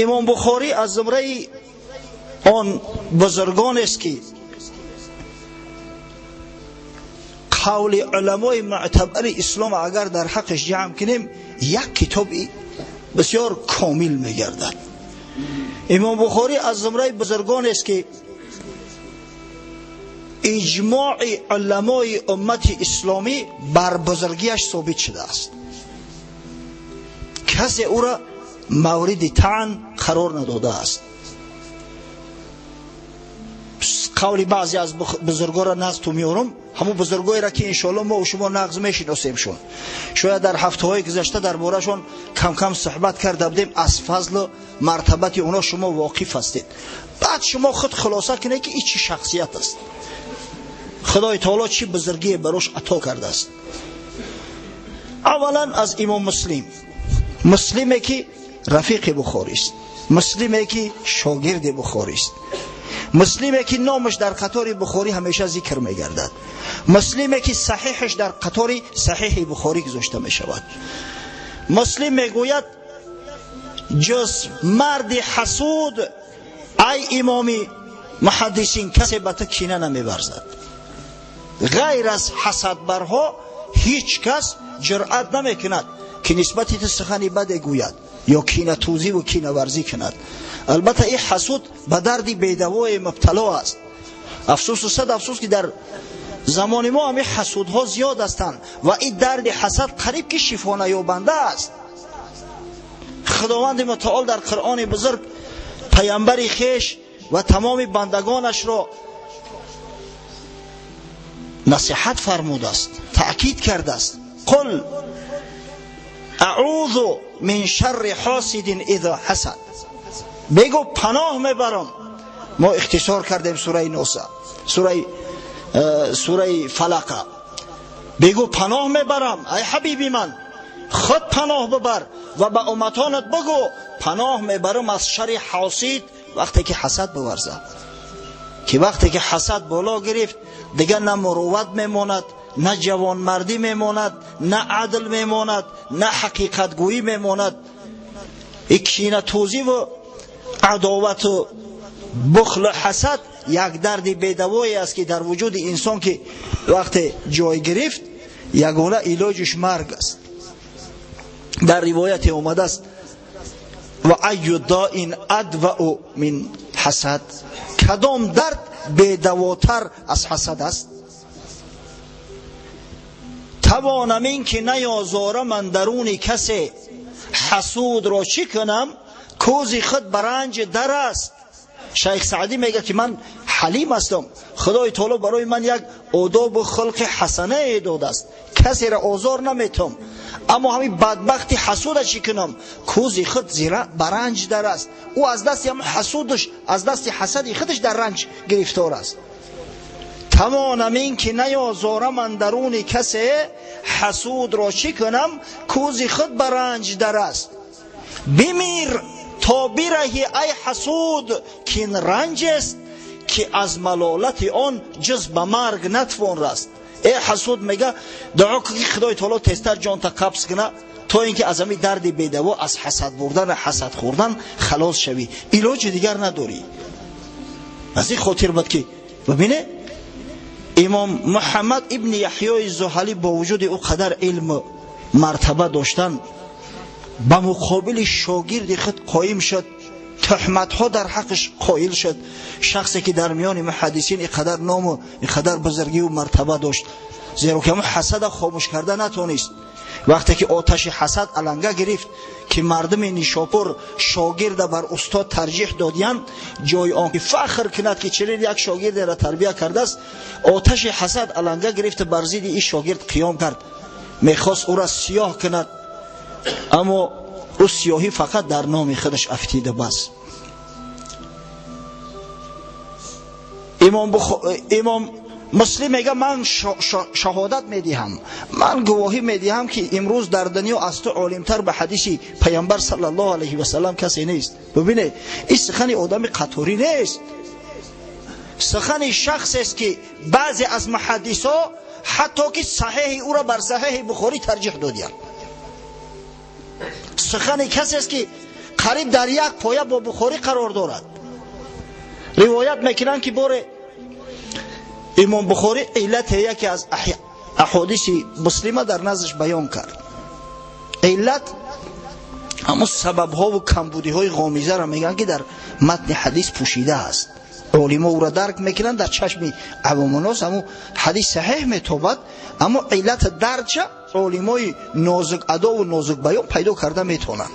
Имом Бухорӣ аз зумраи он бузургон аст ки қавли уламои муътабари ислом агар дар ҳаққаш ҷамъ кунем, як китоби бисёр комил мегардад. Имом Бухорӣ аз зумраи бузургон аст ки иҷмои уламои уммати исломӣ бар бузургиаш собит шудааст. Касе ӯро мавриди таън қарор надодааст. Қавли баъзе аз бузургоро нағз ту меорам, ҳамон бузургоеро ки иншоалло мо шумо нағз мешиносемшон. Шояд дар ҳафтаҳои гузашта дар борашон кам-кам суҳбат карда будем, аз фазлу мартабати оно шумо воқиф ҳастед. Баъд шумо худ хулоса кунед ки ин чӣ шахсият аст, Худои таоло чӣ бузургие барош ато кардааст. Аввалан аз имом Муслим, Муслиме ки рафиқи Бухорист, Муслиме ки шогирди Бухорист, Муслиме ки номаш дар қатори Бухорӣ ҳамеша зикр мегардад, Муслиме ки саҳиҳаш дар қатори саҳиҳи Бухорӣ гузошта мешавад. Муслим мегӯяд: ҷуз марди ҳасуд, ай имоми муҳаддисин, касе ба ту кина намеварзад. Ғайр аз ҳасадбарҳо ҳеҷ кас ҷуръат намекунад ки нисбати ту сухани баде гӯяд ё кинатӯзиву кинаварзӣ кунад. Албатта ин ҳасуд ба дарди бедавое мубтало аст. Афсӯсу сад афсӯс ки дар замони мо ҳамин ҳасудҳо зиёд ҳастанд ва ин дарди ҳасад қариб ки шифонаёбанда аст. Худованди мутаол дар Қуръони бузург паямбари хеш ва тамоми бандагонашро насиҳат фармудааст, таъкид кардааст: қул аъузу мин шарри ҳосидин изо ҳасад. Бегӯ паноҳ мебарам. Мо ихтисор кардем сураи Носа, сураи Фалақа. Бегӯ паноҳ мебарам, ай ҳабиби ман, худ паноҳ бибар ва ба умматонат бигӯ паноҳ мебарам аз шарри ҳосид вақте ки ҳасад биварзад. Ки вақте ки ҳасад боло гирифт, дигар на мурувват мемонад, на ҷавонмардӣ мемонад, на адл мемонад, на ҳақиқатгӯӣ мемонад. Ин кинатӯзиву адовату бухлу ҳасад як дарди бедавое аст ки дар вуҷуди инсон ки вақте ҷой гирифт, ягона илоҷиш марг аст. Дар ривояте омадааст: ва айю доин адвау мин ҳасад. Кадом дард бедавотар аз ҳасад аст? Тавонам ин ки наёзорам андаруни касе, ҳасудро чӣ кунам, кӯзи худ ба ранҷ дар аст. Шайх Саъдӣ мегӯяд ки ман ҳалим ҳастам, Худои таоло барои ман як одобу хулқи ҳасанае додааст, касеро озор наметам, аммо ҳамин бадбахти ҳасуда чӣ кунам, кӯзи худ ба ранҷ дар аст. Ӯ аз дасти ҳамин ҳасудаш, аз дасти ҳасади худаш дар ранҷ гирифтор аст. Тавонам ин ки наёзорам андаруни касе, ҳасудро чӣ кунам, кӯзи худ ба ранҷ дар аст. Бимир то бираҳӣ ай ҳасуд, кин ранҷ аст ки аз малолати он ҷуз ба марг натвон раст. Э ҳасуд, мега, дуо кун ки Худои таоло тезтар ҷонта қабз куна, то ин ки аз ҳамин дарди бедаво, аз ҳасад бурдан, ҳасад хӯрдан халос шавӣ. Илоҷи дигар надорӣ. Аз ин хотир буд ки бибине, имом Муҳаммад ибни Яҳёи Зуҳалӣ бо вуҷуди ӯ қадар илму мартаба доштан, ба муқобили шогирди худ қоим шуд, туҳматҳо дар ҳаққаш қоил шуд. Шахсе ки дар миёни муҳаддисин ин қадар ному ин қадар бузургиву мартаба дошт, зеро ки ҳамон ҳасада хомӯш карда натонист. Вақте ки оташи ҳасад аланга гирифт ки мардуми Нишопур шогирда бар устод тарҷиҳ додиянд, ҷои он ки фахр кунад ки чунин як шогирдеро тарбия кардааст, оташи ҳасад аланга гирифта бар зидди ин шогирд қиём кард, мехост ӯро сиёҳ кунад, аммо ӯ сиёҳӣ фақат дар номи худаш афтида бас. Имом Муслим мега: ман шаҳодат медиҳам, ман гувоҳӣ медиҳам ки имрӯз дар дунё аз ту олимтар ба ҳадиси паямбар саллаллоҳу алайҳи васаллам касе нест. Бибинед, ин сухани одами қаторӣ нест, сухани шахсест ки баъзе аз муҳаддисо ҳатто ки саҳиҳи ӯро бар саҳиҳи Бухорӣ тарҷиҳ додиянд. Сухани касест ки қариб дар як поя бо Бухорӣ қарор дорад. Ривоят мекунанд, ки боре Имом Бухорӣ иллате яке аз аҳодиси Муслима дар наздаш баён кард. Иллат ҳамон сабабҳову камбудиҳои ғомизаро мегӯянд, ки дар матни ҳадис пӯшида аст. Олимо ӯро дарк мекунанд, дар чашми авомуннос ҳамун ҳадис саҳеҳ метобад, аммо иллат дарча олимои нозук адову нозук баён пайдо карда метавонанд.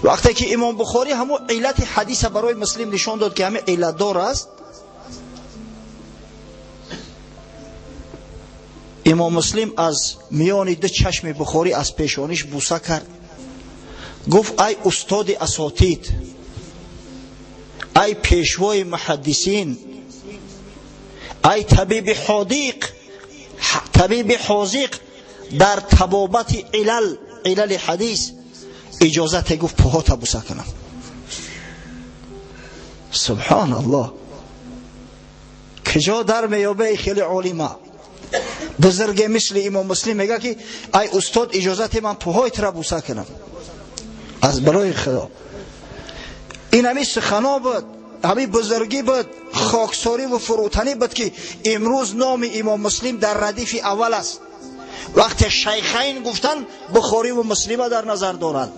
Вақте ки Имом Бухорӣ ҳамун иллати ҳадиса барои Муслим нишон дод, ки ҳамин иллатдор аст, Имом Муслим аз миёни ду чашми Бухорӣ аз пешониш буса кард, гуфт: ай устоди асотид, ай пешвои муҳаддисин, ай табиби ҳодиқ, табиби ҳозиқ дар табобати илал, илали ҳадис, иҷозате гуфт пӯҳота буса кунам. Субҳоналлоҳ, куҷо дар меёбе хеле олима бузурге мисли Имом Муслим мега, ки ай устод, иҷозате ман пӯҳои тура буса кунам. Аз барои Худо ин ҳамин сухано буд, ҳамин бузургӣ буд, хоксорӣ ва фурӯтанӣ буд, ки имрӯз номи Имом Муслим дар радифи аввал аст. Вақте Шайхайн гуфтанд, Бухорӣ ва Муслима дар назар доранд.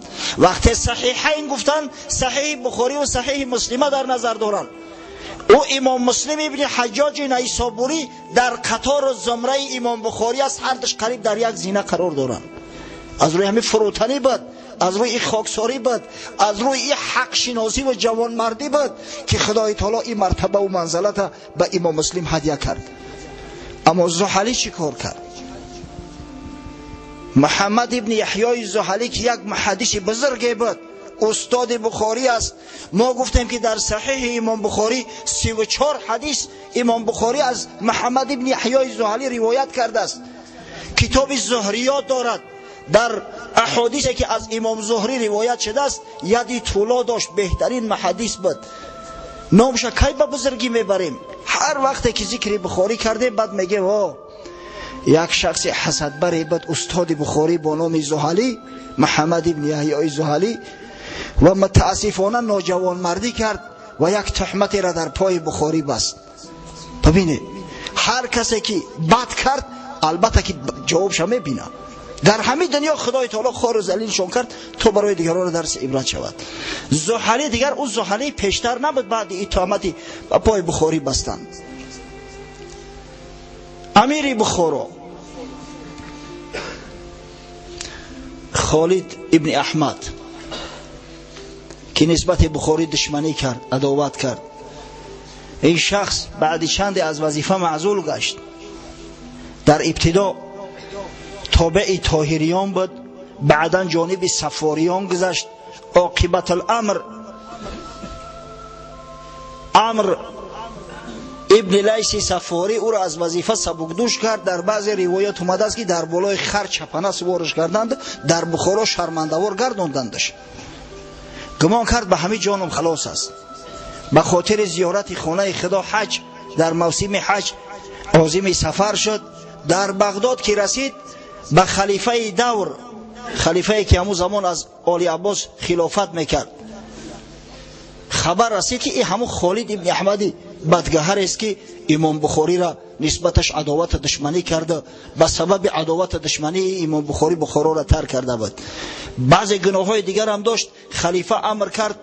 Вақте Саҳиҳайн гуфтанд, Саҳиҳи Бухорӣ ва Саҳиҳи Муслима дар назар доранд. Ӯ Имом Муслим ибни Ҳаҷҷоҷи Найсобурӣ дар қатору зумраи Имом Бухорӣ аст, ҳардуш қариб дар як зина қарор доранд. Аз рӯи ҳамин фурӯтанӣ буд, аз рӯи хоксорӣ буд, аз рӯи ҳақшиносӣ ва ҷавонмардӣ буд, ки Худои таоло ин мартабаву манзалата ба Имом Муслим ҳадя кард. Аммо Зуҳалӣ чӣ кор кард? Муҳаммад ибни Яҳёи Зуҳалӣ, ки як муҳаддиси бузурге буд, устоди Бухорӣ аст. Мо гуфтем, ки дар саҳиҳи Имом Бухорӣ 34 ҳадис Имом Бухорӣ аз Муҳаммад ибни Яҳёи Зуҳалӣ ривоят кардааст. Китоби Зуҳриёт дорад. Дар аҳодисе ки аз Имом Зуҳрӣ ривоят шудааст, яди тӯло дошт, беҳтарин муҳаддис буд. Номша кай ба бузургӣ мебарем? Ҳар вақте ки зикри Бухорӣ кардем, баъд мегем: о, як шахси ҳасадбаре буд, устоди Бухорӣ бо номи Зуҳалӣ, Муҳаммад ибни Яҳёи Зуҳалӣ, ва мутаассифона ноҷавонмардӣ кард ва як туҳматеро дар пои Бухорӣ баст. Бибинед, ҳар касе ки бад кард, албатта ки ҷавобша мебинад. Дар ҳамин дунё Худои таоло хору залилшон кард, то барои дигарон дарси ибрат шавад. Зуҳалӣ дигар ӯ Зуҳалӣ пештар набуд, баъди ин туҳмати ба пои Бухорӣ бастанд. Амири Бухоро Холид ибни Аҳмад, ки нисбати Бухорӣ душманӣ кард, адоват кард, ин шахс баъди чанде аз вазифа маъзул гашт. Дар ибтидо тобеи Тоҳириён буд, баъдан ҷониби Сафориён гузашт. Оқибат аламр Амр ибни Лайси Сафорӣ ӯро аз вазифа сабукдӯш кард. Дар баъзе ривоят омадааст, ки дар болои хар чапана сувориш карданд, дар Бухоро шармандавор гардондандаш. Гумон кард, ба ҳамин ҷоном халос аст. Ба хотири зиёрати хонаи Худо ҳаҷ, дар мавсими ҳаҷ озими сафар шуд. Дар Бағдод ки расид, ба халифаи давр, халифае ки ҳамун замон аз Оли Аббос хилофат мекард, хабар расид, ки ин ҳамун Холид ибни Аҳмади бадгаҳарест, ки Имом Бухориро нисбаташ адовату душманӣ карда, ба сабаби адовату душмании Имом Бухорӣ Бухороро тарк карда буд. Баъзе гуноҳҳои дигарам дошт. Халифа амр кард,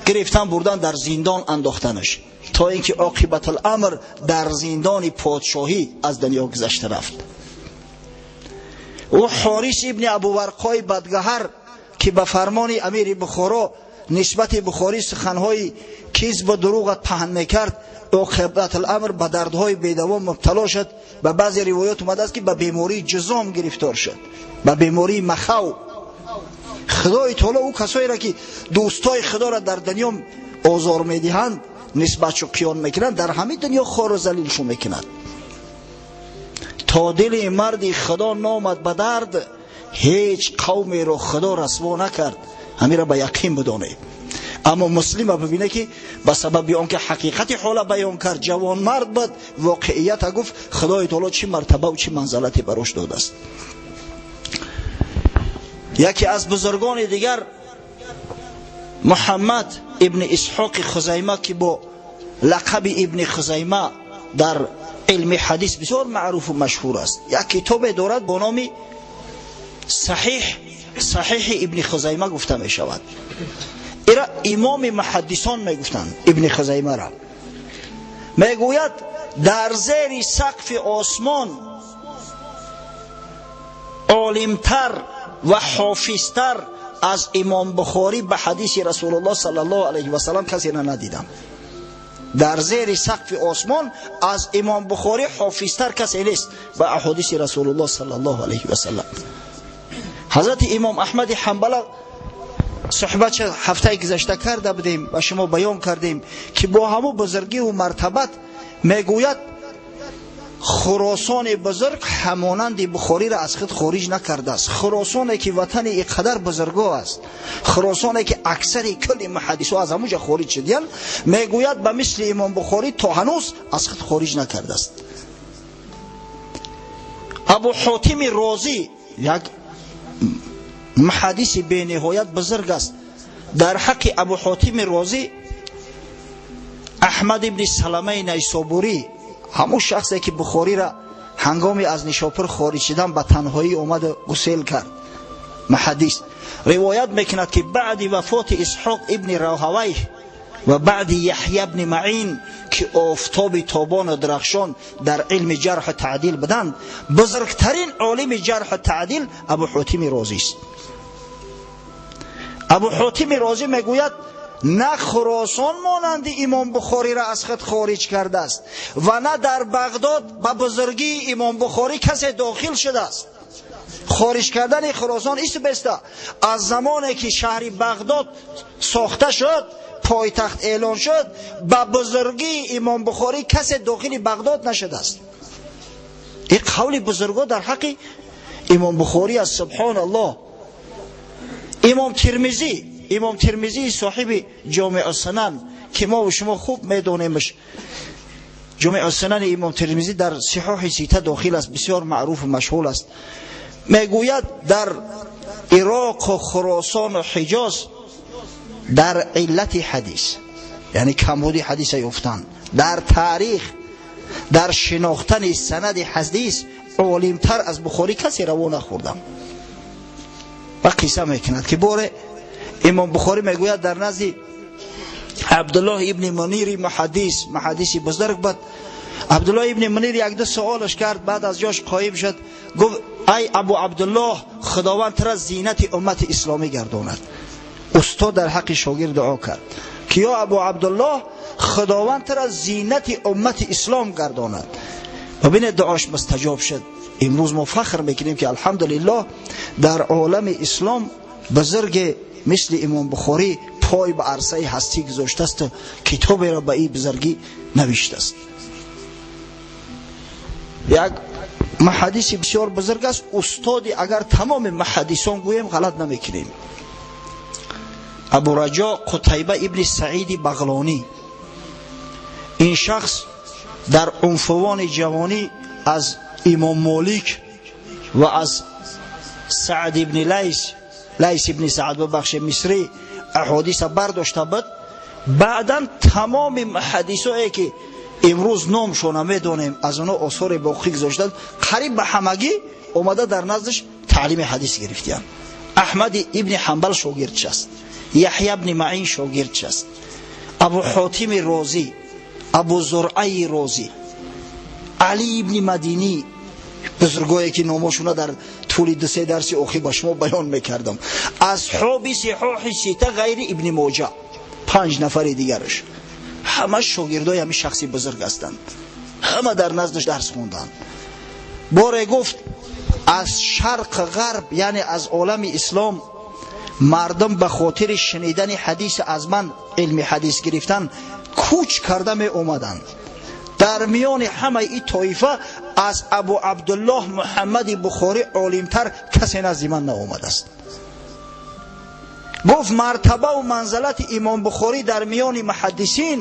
гирифтан, бурдан, дар зиндон андохтанаш, то ин ки оқибатуламр дар зиндони подшоҳӣ аз дунё гузашта рафт. Ӯ Ҳорис ибни Абуварқои бадгаҳар, ки ба фармони амири Бухоро нисбати Бухорӣ суханҳои кизбу дурӯғат паҳн мекард, оқибатуламр ба дардҳои бедавом мубтало шуд. Ба баъзе ривоят омадааст, ки ба бемории ҷузом гирифтор шуд, ба бемории махав. Худои таоло ӯ касоеро, ки дӯстои Худоро дар дунё озор медиҳанд, нисбатшу қиён мекунанд, дар ҳамин дунё хору залилшу мекунад. То дили марди Худо номад ба дард, ҳеҷ қавмеро Худо расво накард. Ҳамира ба яқин бидонед. Аммо Муслима бибине, ки ба сабаби он ки ҳақиқати ҳола баён кард, ҷавонмард буд, воқеията гуфт, Худои таоло чӣ мартабаву чӣ манзалате барош додааст. Яке аз бузургони дигар Муҳаммад ибни Исҳоқи Хузайма, ки бо лақаби ибни Хузайма дар илми ҳадис бисёр маъруфу машҳур аст, як китобе дорад бо номи Саҳиҳ, Саҳиҳи ибни Хузайма гуфта мешавад. Ира имоми муҳаддисон мегуфтанд ибни Хузаймаро. Мегӯяд дар зери сақфи осмон олимтар ва ҳофизтар аз имом Бухорӣ ба ҳадиси Расулуллоҳ саллаллоҳу алайҳи васаллам касеро надидам. Дар зери сақфи осмон аз имом Бухорӣ ҳофизтар касе нест ба аҳодиси Расулуллоҳ саллаллоҳу алайҳи васаллам. Ҳазрати имом Аҳмади Ҳанбала суҳбат ҳафтаи гузашта карда будем ва шумо баён кардем, ки бо ҳамун бузургиву мартабат мегӯяд Хуросони бузург ҳамонанди Бухориро аз худ хориҷ накардааст. Хуросоне ки ватани ин қадар бузурго аст, Хуросоне ки аксари кулли муҳаддисо аз ҳамуҷа хориҷ шудиянд, мегӯяд ба мисли имом Бухорӣ то ҳанӯз аз худ хориҷ накардааст. Абу Ҳотими Розӣ як муҳаддиси бениҳоят бузург аст. Дар ҳаққи Абу Ҳотими Розӣ Аҳмад ибни Саламаи Найсобурӣ, ҳамун шахсе ки Бухориро ҳангоми аз Нишопур хориҷ шудан ба танҳоӣ омаду гусел кард, муҳаддис ривоят мекунад, ки баъди вафоти Исҳоқ ибни Роҳавайҳ ва баъди Яҳя ибни Маъин, ки офтоби тобону дарахшон дар илми ҷарҳу таъдил буданд, бузургтарин олими ҷарҳу таъдил Абу Ҳотими Розист. Абу Ҳотими Розӣ мегӯяд на Хуросон монанди имом Бухориро аз худ хориҷ кардааст ва на дар Бағдод ба бузургии имом Бухорӣ касе дохил шудааст. Хориҷ кардани Хуросон исту беста аз замоне ки шаҳри Бағдод сохта шуд, пойтахт эълон шуд, ба бузургии имом Бухорӣ касе дохили Бағдод нашудааст. Ин қавли бузургҳо дар ҳаққи имом Бухорӣ аст. Субҳоналлоҳ. Имом Тирмизӣ, имом Тирмизӣ соҳиби Ҷомеъ Сунан, ки мо ва шумо хуб медонемш, Ҷомеъ Сунани имом Тирмизӣ дар сиҳоҳи сита дохил аст, бисёр маъруфу машҳур аст. Мегӯяд дар Ироқу Хуросону Ҳиҷоз дар иллати ҳадис, яъне камбуди ҳадиса ёфтан, дар таърих, дар шинохтани санади ҳадис олимтар аз Бухорӣ касе раво нахӯрдам. Ва қисса мекунад, ки боре имом Бухорӣ мегӯяд дар назди Абдуллоҳ ибни Мунири муҳаддис, муҳаддиси бузург буд, Абдуллоҳ ибни Мунир як-ду суолаш кард, баъд аз ҷош қоим шуд, гуфт ай Абу Абдуллоҳ, Худованд тура зинати уммати исломӣ гардонад. Устод дар ҳаққи шогирд дуо кард, ки ё Абу Абдуллоҳ, Худованд тура зинати уммати ислом гардонад. Бибинед, дуош мустаҷоб шуд. Имрӯз мо фахр мекунем, ки алҳамдулиллоҳ дар олами ислом бузурге мисли имом Бухорӣ пой ба арсаи ҳастӣ гузоштааст, китоберо ба ин бузургӣ навиштааст. Як муҳаддиси бисёр бузург аст, устоди агар тамоми муҳаддисон гӯем ғалат намекунем. Абу Раҷо Қутайба ибни Саиди Бағлонӣ. Ин шахс дар унфувони ҷавонӣ аз имом Молик ва аз Саъд ибни Лайс, Лайс ибни Саъд бубахшед, Мисрӣ аҳодиса бардошта буд. Баъдан тамоми муҳаддисое ки имрӯз номшона медонем, аз онҳо осоре боқӣ гузоштанд, қариб ба ҳамагӣ омада дар наздаш таълими ҳадис гирифтиянд. Аҳмади ибни Ҳанбал шогирдш аст, Яҳя ибни Маъин шогирдш аст, Абу Ҳотими Розӣ, Абу Зуръаи Розӣ, Али ибни Мадинӣ, бузургое ки номошуна дар тӯли ду-се дарси охир ба шумо баён мекардам, асҳоби сиҳоҳи сита ғайри ибни Моҷа, 5 нафари дигараш ҳама шогирдои ҳамин шахси бузург ҳастанд, ҳама дар наздаш дарс хонданд. Боре гуфт аз шарқ ғарб, яъне аз олами ислом, мардум ба хотири шунидани ҳадис аз ман илми ҳадис гирифтан кӯч карда меомаданд. Дар миёни ҳамаи ин тоифа аз Абу Абдуллоҳ Муҳаммади Бухорӣ олимтар касе назди ман наомадааст. Гуфт мартабаву манзалати имом Бухорӣ дар миёни муҳаддисин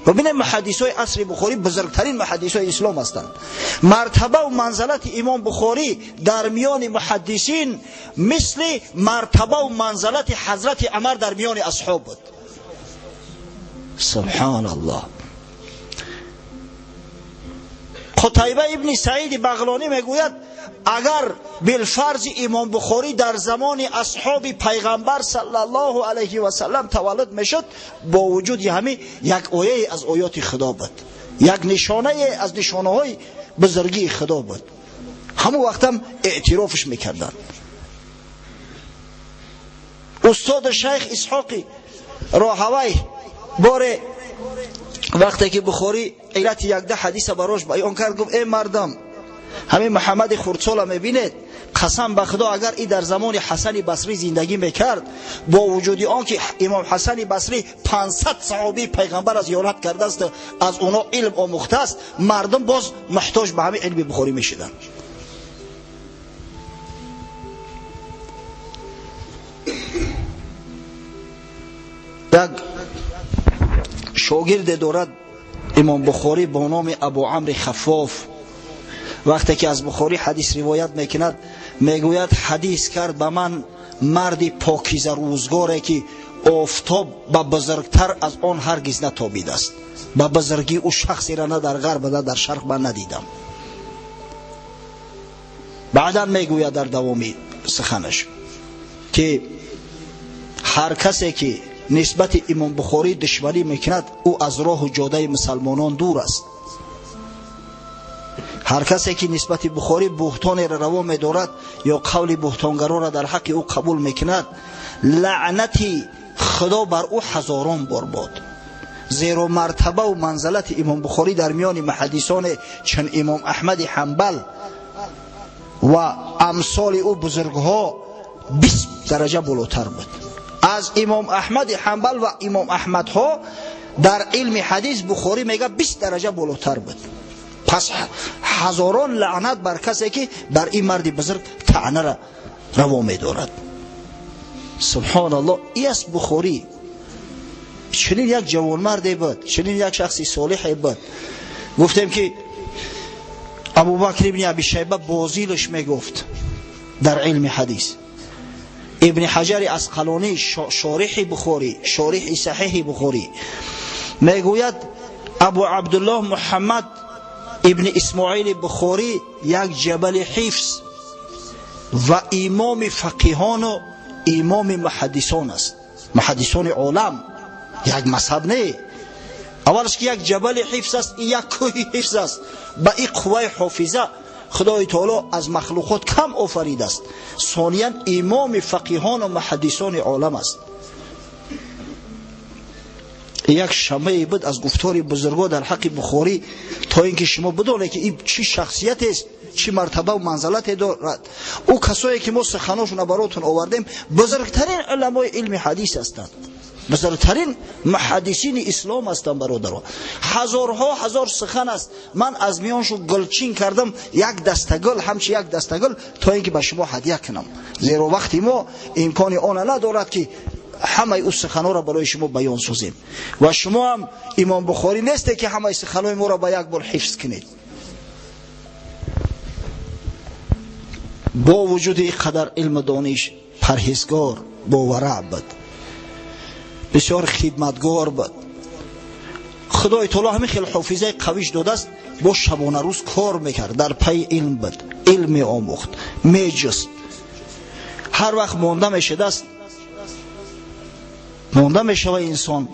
Бубинед, муҳаддисои асри Бухорӣ бузургтарин муҳаддисои ислом ҳастанд. Мартаба ва манзалати имом Бухорӣ дар миёни муҳаддисин мисли мартаба ва манзалати ҳазрати Умар дар миёни асҳоб буд. Субҳоналлоҳ. Қутайба ибни Саиди Бағлонӣ мегӯяд, агар билфарзи имом Бухорӣ дар замони асҳоби пайғамбар саллаллоҳу алайҳи васаллам таваллуд мешуд, бо вуҷуди ҳамин як ояе аз оёти Худо буд, як нишонае аз нишонаҳои бузургии Худо буд. Ҳамон вақтам эътирофш мекарданд. Устоди шайх Исҳоқи Роҳавай боре вақте ки Бухорӣ иллати якда ҳадиса барош баён кард, гуфт: эй мардам, ҳамин Муҳаммади Хурдсола мебинед, қасам ба Худо, агар и дар замони Ҳасани Басрӣ зиндагӣ мекард, бо вуҷуди он ки имом Ҳасани Басрӣ 500 саҳобии пайғамбар зиёрат кардааст, аз оно илм омӯхтааст, мардум боз муҳтоҷ ба ҳамин илми Бухорӣ мешуданд. Як шогирде дорад имом Бухорӣ бо номи Абу Амри Хаффоф. Вақте ки аз Бухорӣ ҳадис ривоят мекунад, мегӯяд: ҳадис кард ба ман марди покиза рӯзгоре ки офтоб ба бузургтар аз он ҳаргиз натобидааст. Ба бузургии ӯ шахсеро на дар ғарб, на дар шарқ ман надидам. Баъдан мегӯяд дар давоми суханаш ки ҳар касе ки нисбати имом Бухорӣ душманӣ мекунад, ӯ аз роҳу ҷодаи мусалмонон дур аст. Ҳар касе ки нисбати Бухорӣ буҳтонеро раво медорад ё қавли буҳтонгаронро дар ҳаққи ӯ қабул мекунад, лаънати Худо бар ӯ ҳазорон бор бод. Зеро мартабаву манзалати имом Бухорӣ дар миёни муҳаддисоне чун имом Аҳмади Ҳанбал ва амсоли ӯ бузургҳо 20 дараҷа болотар буд. Аз имом Аҳмади Ҳанбал ва имом Аҳмадҳо дар илми ҳадис Бухорӣ мега 20 дараҷа болотар буд. Пас ҳазорон лаънат бар касе ки бар ин марди бузург таънаро раво медорад. Субҳоналлоҳ, и аст Бухорӣ. Чунин як ҷавонмарде буд, чунин як шахси солиҳе буд. Гуфтем ки Абубакр ибни Аби Шайба бозилаш мегуфт дар илми ҳадис. Ибни Ҳаҷари Асқалонӣ, шориҳи Бухорӣ, шориҳи саҳиҳи Бухорӣ, мегӯяд: Абу Абдуллоҳ Муҳаммад ибни Исмоили Бухорӣ як ҷабали ҳифз ва имоми фақиҳону имоми муҳаддисон аст. Муҳаддисони олам як мазҳаб не, аввалаш ки як ҷабали ҳифз аст, як кӯҳи ҳифз аст. Ба ин қувваи ҳофиза Худои таоло аз махлуқот кам офаридааст. Сониян имоми фақиҳону муҳаддисони олам аст. Як шамае буд аз гуфтори бузургҳо дар ҳаққи Бухорӣ, то ин ки шумо бидонед ки ин чӣ шахсиятест, чӣ мартабаву манзалате дорад. Ӯ касое ки мо суханошонро баротон овардем, бузургтарин уламои илми ҳадис ҳастанд, бузургтарин муҳаддисини ислом ҳастанд. Бародаро, ҳазорҳо ҳазор сухан аст. Ман аз миёншон гулчин кардам як дастагул, ҳамчи як дастагул, то ин ки ба шумо ҳадя кунам. Зеро вақти мо имкони она надорад ки ҳамаи ӯ суханҳоро барои шумо баён созем. Ва шумо ҳам имом Бухорӣ несте ки ҳамаи суханҳои моро ба як бор ҳифз кунед. Бо вуҷуди ин қадар илму дониш, парҳезгор, бовараъ буд, бисёр хидматгор буд. Худои таоло ҳамин хел ҳофизаи қавиш додааст, бо шабонарӯз кор мекард, дар пайи илм буд, илм меомӯхт, меҷуст. Ҳар вақт монда мешудааст, монда мешава инсон.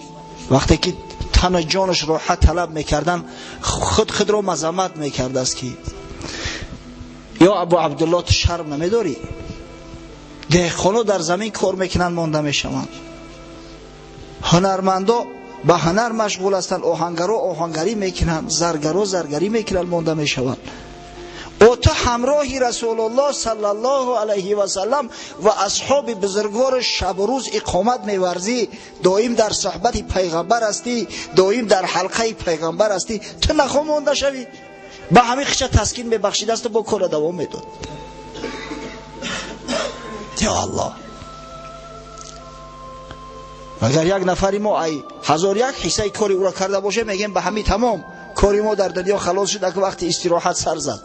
Вақте ки тану ҷонаш роҳат талаб мекардан, худ худро мазаммат мекардааст ки ё Абу Абдуллоҳ, ту шарм намедорӣ? Деҳқоно дар замин кор мекунанд, монда мешаванд. Ҳунармандо ба ҳунар машғул ҳастанд, оҳангаро оҳангарӣ мекунанд, заргаро заргарӣ мекунанд, монда мешаванд. О ту ҳамроҳи Расулуллоҳ саллаллоҳу алайҳи васаллам ва асҳоби бузургвор шабу рӯз иқомат меварзӣ, доим дар суҳбати пайғамбар ҳастӣ, доим дар ҳалқаи пайғамбар ҳастӣ, ту нахо монда шавӣ? Ба ҳамин хиша таскин мебахшидасту бо кора давом медод. Ё Аллоҳ, Агар як нафари мо ай 1001 ҳиссаи кори ӯро карда бошем, мегем ба ҳамин тамом, кори мо дар дунё халос шуд, ак вақти истироҳат сар зад.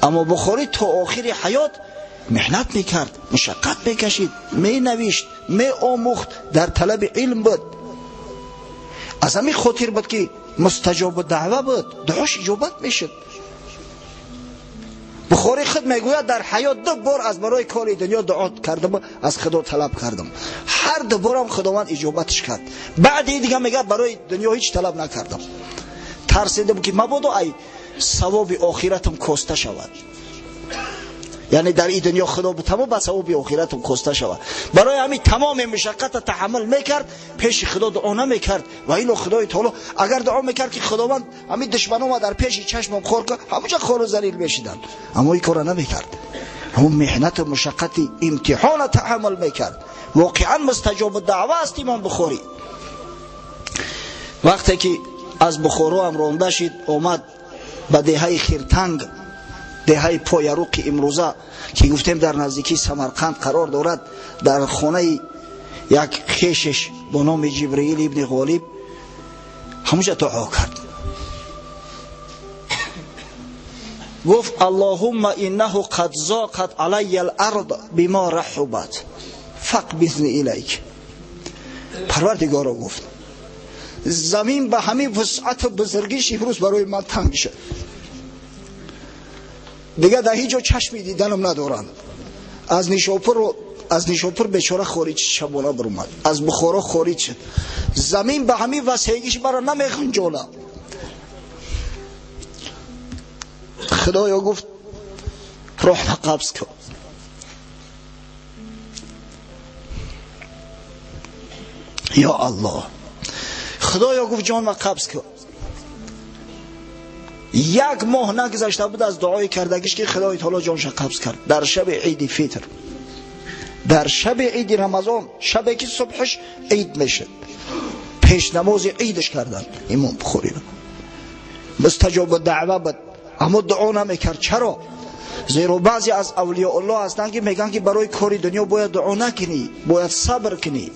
Аммо Бухорӣ то охири ҳаёт меҳнат мекард, мушаққат мекашид, менавишт, меомӯхт, дар талаби илм буд. Аз ҳамин хотир буд ки мустаҷобу даъва буд, дуош иҷобат мешуд. Бухорӣ худ мегӯяд дар ҳаёт 2 бор аз барои кори дунё дуо кардам, аз Худо талаб кардам. Ҳар 2 борам Худованд иҷобатш кард. Баъди дига мегӯяд барои дунё ҳеҷ талаб накардам. Тарсидам ки мабодо ай савоби охиратам коста шавад. Яъне дар ин дунё Худо бутамом ба савоби охиратам коста шавад. Барои ҳамин тамоми мушаққатро таҳаммул мекард, пеши Худо дуо намекард. Ва ило Худои таоло агар дуо мекард ки Худованд ҳамин душманома дар пеши чашмам хор кунад, ҳамонҷо хору залил мешиданд. Аммо ин корро намекард. Ҳамон меҳнату мушаққати имтиҳонро таҳаммул мекард. Воқеан мустаҷобу даъва аст имом Бухорӣ. Вақте ки аз Бухоро ҳам ронда шид, омад ба деҳаи Хиртанг, деҳаи Пояруқи имрӯза ки гуфтем дар наздикии Самарқанд қарор дорад, дар хонаи як хешеш бо номи Ҷибраил ибни Ғолиб ҳамонҷа дуо кард. Гуфт: Аллоҳумма иннаҳу қад зоқат алайя ал-ард бима раҳубат фақбиzni илайк. Парвардигоро, гуфт, замин ба ҳамин вусъату бузургиш имрӯз барои ман танг шуд. Дигар дар ҳеҷ ҷо чашми диданам надоранд. Аз Нишопур бечора хориҷ шабона баромад, аз Бухоро хориҷ шуд. Замин ба ҳамин васеъгиш маро намехунҷона. Худоё, гуфт, роҳро қабз кун. Ё Аллоҳ, Худоё, гуфт, ҷонма қабз кун. Як моҳ нагузашта буд аз дуои кардагиш ки Худои таоло ҷонша қабз кард. Дар шаби иди фитр, дар шаби иди Рамазон, шабе ки субҳаш ид мешуд, пеш намози идаш карданд имом Бухориро. Мустаҷобу даъва буд, аммо дуо намекард. Чаро? Зеро баъзе аз авлиёуллоҳ ҳастанд ки мегӯянд ки барои кори дунё бояд дуо накунӣ, бояд сабр кунӣ.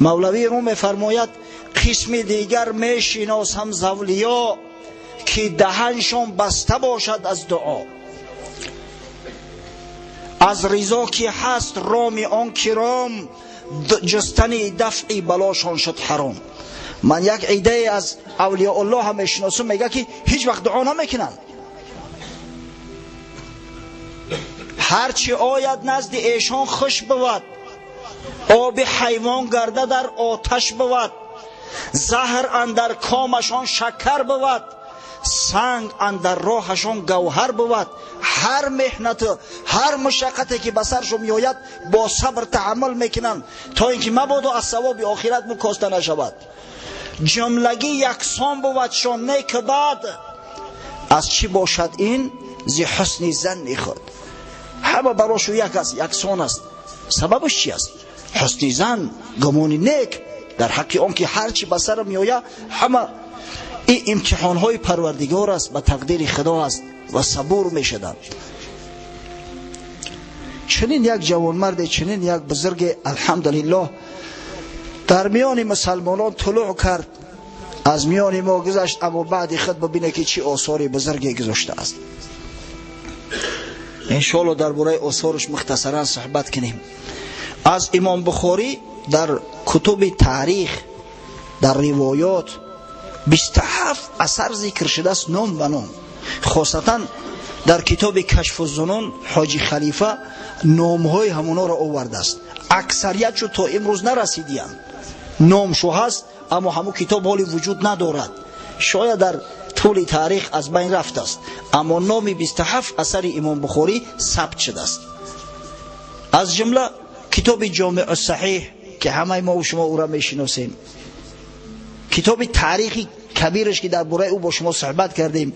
Мавлавӣ рӯ мефармояд: қисми дигар мешиносам з авлиё ки даҳаншон баста бошад аз дуо. Аз ризо ки ҳаст роми он киром, ҷустани дафъи балошон шуд ҳаром. Ман як идае аз авлиёуллоҳ ҳам мешиносам, мегӯяд ки ҳеҷ вақт дуо намекунанд. Ҳарчи ояд назди эшон хуш бувад, оби ҳайвон гарда дар оташ бувад, заҳр андар комашон шакар бувад, санг андар роҳашон гавҳар бувад. Ҳар меҳнату ҳар мушаққате ки ба саршон меояд бо сабр таҳаммул мекунанд, то ин ки мабодо аз савоби охират мукоста нашавад. Ҷумлагӣ яксон бувадшон нек бад, аз чӣ бошад ин? Зи ҳусни занни худ. Ҳама барошу як аст, яксон аст. Сабабаш чи аст? Ҳусни зан, гумони нек дар ҳаққи он ки ҳар чӣ ба сар меояд ҳама ин имтиҳонҳои Парвардигор аст, ба тақдири Худо аст ва сабур мешуданд. Чунин як ҷавонмарде, чунин як бузурге, алҳамдулиллоҳ, дар миёни мусалмонон тулӯъ кард, аз миёни мо гузашт, аммо баъди худ бибине ки чӣ осори бузурге гузоштааст. Иншоалло дар бораи осораш мухтасаран суҳбат кунем. Аз имом Бухорӣ дар кутуби таърих, дар ривоёт 27 асар зикр шудааст ном ба ном. Хосатан дар китоби Кашфу зунун Ҳоҷи Халифа номҳои ҳамонҳоро овардааст. Аксариятшу то имрӯз нарасидиянд. Номшу ҳаст, аммо ҳамун китоб ҳоли вуҷуд надорад. Шояд дар тӯли таърих аз байн рафтааст, аммо номи 27 асари имом Бухорӣ сабт шудааст. Аз ҷумла китоби Ҷомеъу Саҳиҳ ки ҳамаи мо шумо ӯро мешиносем, китоби таърихи кабираш ки дар бораи ӯ бо шумо суҳбат кардем,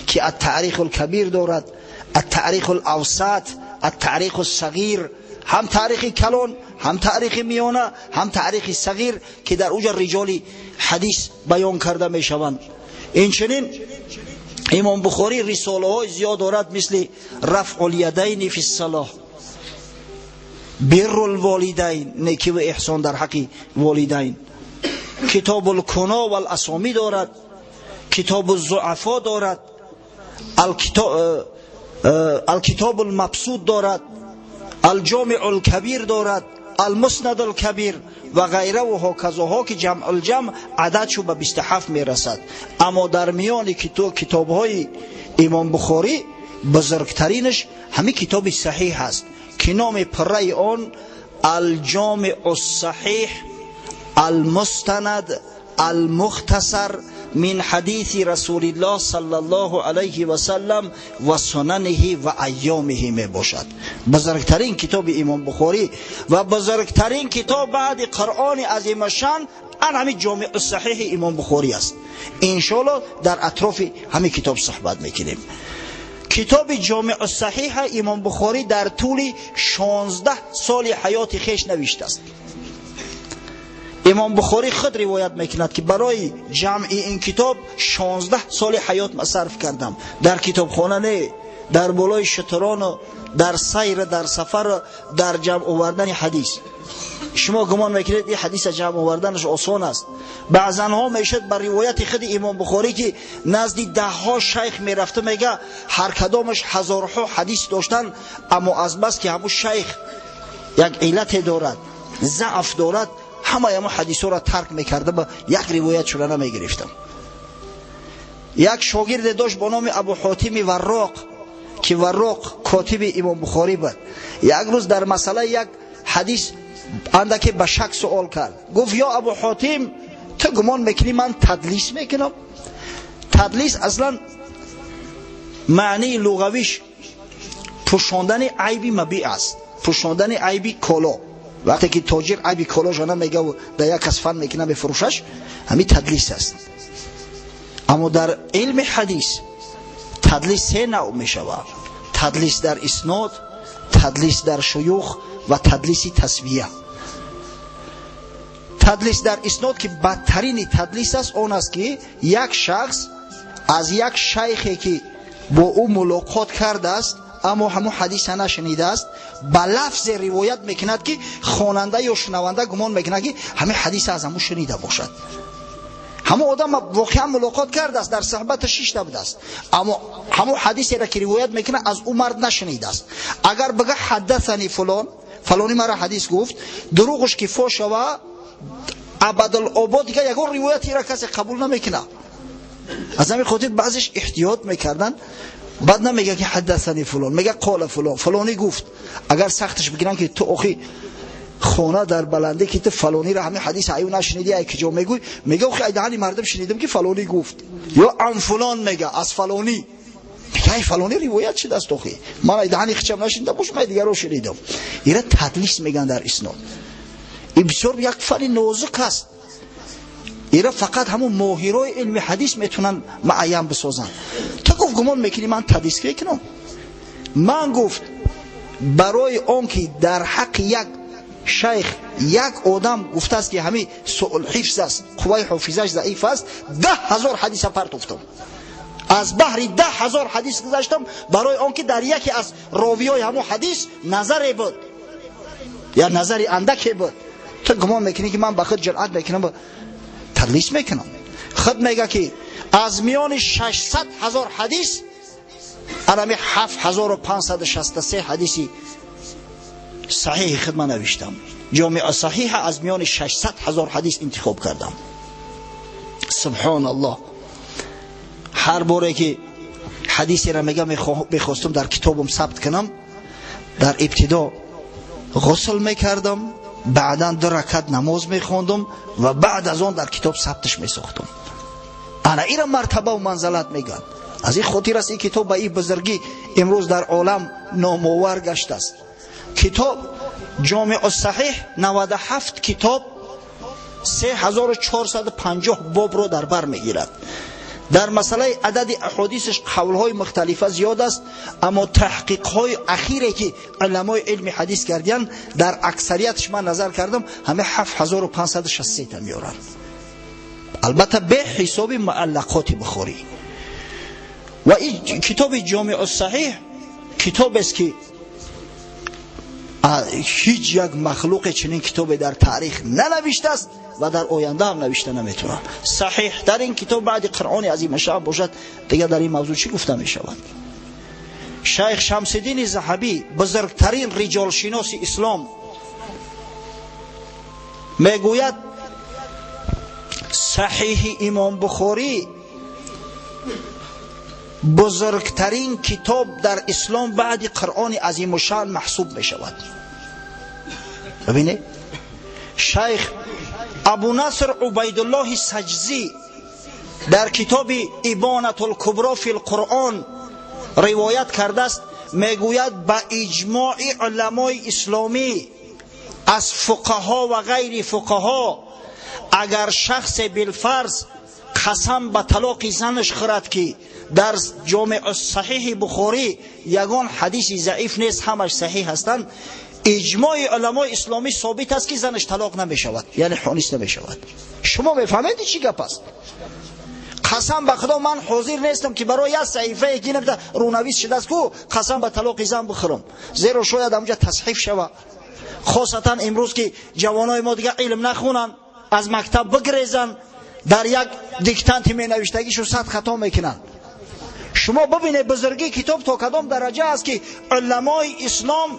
ки ат-таърих ал-кабир дорад, ат-таърих ал-авсат, ат-таърих ас-сағир, ҳам таърихи калон, ҳам таърихи миёна, ҳам таърихи сағир ки дар уҷа риҷоли ҳадис баён карда мешаванд. Инчунин имом Бухорӣ рисолаҳои зиёд дорад, мисли Рафъул ядайни фи ссалоҳ, بر الوالدین، نیکی و احسان در حق والدین، کتاب الکنا و الاسامی دارد، کتاب الضعفا دارد، الکتاب المبسوط دارد، الجامع الکبیر دارد، المسند الکبیر و غیره و هکذا که جمع الجمع عددشو به 27 میرسد. اما در میان کتاب های امام بخاری بزرگترینش همین کتاب صحیح هست که نام پره آن الجامع الصحیح المستند المختصر من حدیث رسول الله صلی الله علیه و سلم و سننه و ایامه می باشد. بزرگترین کتاب امام بخاری و بزرگترین کتاب بعد قرآن عظیم شان ان همین جامع الصحیح امام بخاری است. انشالله در اطراف همین کتاب صحبت میکنیم. کتاب جامع الصحیح امام بخاری در طول 16 سال حیات خویش نوشته است. امام بخاری خود روایت میکند که برای جمع این کتاب 16 سال حیات ما صرف کردم، در کتابخانه نه، در بالای شتران و در سیر، در سفر، در جمع آوردن حدیث. شما گمان میکنید این حدیث جمع آوردنش آسان است؟ بعضا ها میشد بر روایت خود امام بخاری که نزد ده ها شیخ میرفته، میگه هر کدامش هزارها حدیث داشتن، اما از بس که همون شیخ یک علت دارد، ضعف دارد، همه همون حدیث را ترک میکرده، با یک روایت شده نمیگرفتم. یک شاگرد داشت با نام ابو حاتم وراق که وراق کاتب امام بخاری بود. یک روز در مسئله یک حدیث اندکی به شک سوال کرد، گفت یا ابو حاتم تو گمان میکنی من تدلیس میکنم؟ تدلیس اصلا معنی لغویش پوشاندن عیب مبیع است، پوشاندن عیب کالا. وقتی که تاجر عیب کالاش نمیگه و در یک کس فن میکنه بفروشش، همین تدلیس است. اما در علم حدیث تدلیس سه نوع میشود: تدلیس در اسناد، تدلیس در شیوخ و تدلیس تسویه. تدلیس در اسناد که بدترین تدلیس است آن است که یک شخص از یک شیخی که با او ملاقات کرده است اما همون حدیث نشنیده است، به لفظ روایت میکند که خواننده یا شنونده گمان میکند که همه حدیث از همون شنیده باشد. همون آدم واقعا ملاقات کرده است، در صحبت شیشته بوده است، اما همون حدیثی را که روایت میکنه از او مرد نشنیده است. اگر بگه حدثنی فلان، فلانی مرا حدیث گفت، دروغش که فاش شوه ابدالآباد دیگه یگان روایتی را کسی قبول نمیکنه. از همین خاطر بعضیش احتیاط میکردن، بعد نمیگه که حدثنی فلان، میگه قال فلان، فلانی گفت. اگر سختش بگیرن که تو آخی خانه در بلنده که تو فلانی را همین حدیث ایو نشنیدی، ای کجا میگوی؟ میگه آخی دهنی مردم شنیدم که فلانی گفت، یا عن فلان میگه از فلانی، میگه ای فلانی روایت شده است، آخی من ای دهنی خچم نشنیدم باش، من دیگه رو شنیدم. اینا تدلیس میگن در اسناد. این بسیار یک فن نازک است. اینا فقط همون ماهرای علم حدیث میتونن معین بسازن. تا گفت گمان میکنی من تدلیس میکنم؟ من گفت برای آن که در حق یک شیخ یک آدم گفته است که همین سوء حفظ است، قوای حافظش ضعیف است، 10,000 حدیث پرتوفتم، از بحر 10,000 حدیث گذشتم برای آن که در یکی از راویای همون حدیث نظری بود یا نظری اندکی بود. تو گمان میکنی که من به خود جرأت میکنم تدلیس میکنم؟ خود میگه که از میان 600,000 حدیث الان 7,563 حدیثی صحیح خود من نوشتم. جامع صحیح از میان 600,000 حدیث انتخاب کردم. سبحان الله. هر باره که حدیثی را میگم میخواستم در کتابم ثبت کنم، در ابتدا غسل میکردم، بعدا 2 رکعت نماز میخوندم و بعد از آن در کتاب ثبتش میساختم. انا ایرا مرتبه و منزلت میگن. از این خاطر است این کتاب به این بزرگی امروز در عالم نامآور گشته است. کتاب جامع الصحیح 97 کتاب 3450 باب رو در بر میگیرد. در مسئله عدد احادیثش قولهای مختلفه زیاد است، اما تحقیقهای اخیری که علمای علم حدیث کردن در اکثریتش من نظر کردم همه 7563 تا میارن، البته به حساب معلقات بخاری. و این کتاب جامع الصحیح کتاب است که Ҳеҷ як махлуқе чунин китобе дар таърих нанавиштааст ва дар оянда ҳам навишта наметавонад. Саҳиҳтарин китоб баъди Қуръони азимашшаън бошад, дигар дар ин мавзӯъ чӣ гуфта мешавад? Шайх Шамсиддини Заҳабӣ, бузургтарин риҷолшиноси ислом, мегӯяд саҳиҳи имом Бухорӣ бузургтарин китоб дар ислом баъди Қуръони азимушшаън маҳсуб мешавад. Бибинед, шайх Абу Наср Убайдуллоҳи Саҷзӣ дар китоби Ибонатул-Кубро фил-Қуръон ривоят кардааст, мегӯяд ба иҷмои уламои исломӣ аз фуқаҳо ва ғайри фуқаҳо агар шахсе билфарз қасам ба талоқи занаш хӯрад, ки дар ҷомеъ саҳиҳи Бухорӣ ягон ҳадиси заиф нест, ҳамаш саҳиҳ ҳастанд, иҷмои уламои исломӣ собит аст, ки занаш талоқ намешавад, яъне ҳонис намешавад. Шумо мефаҳмед чӣ гап аст? Қасам ба Худо, ман ҳозир нестам, ки барои як саҳифае ки намта рӯнавис шудааст, ку қасам ба талоқи зан бихӯрам, зеро шояд ҳамҷа тасҳиф шава. Хосатан имрӯз ки ҷавонои мо дигар илм нахонанд, аз мактаб бигрезанд, дар як диктанти менавиштагишу 100 хато мекунанд. Шумо бибинед бузургии китоб то кадом дараҷа аст, ки уламои ислом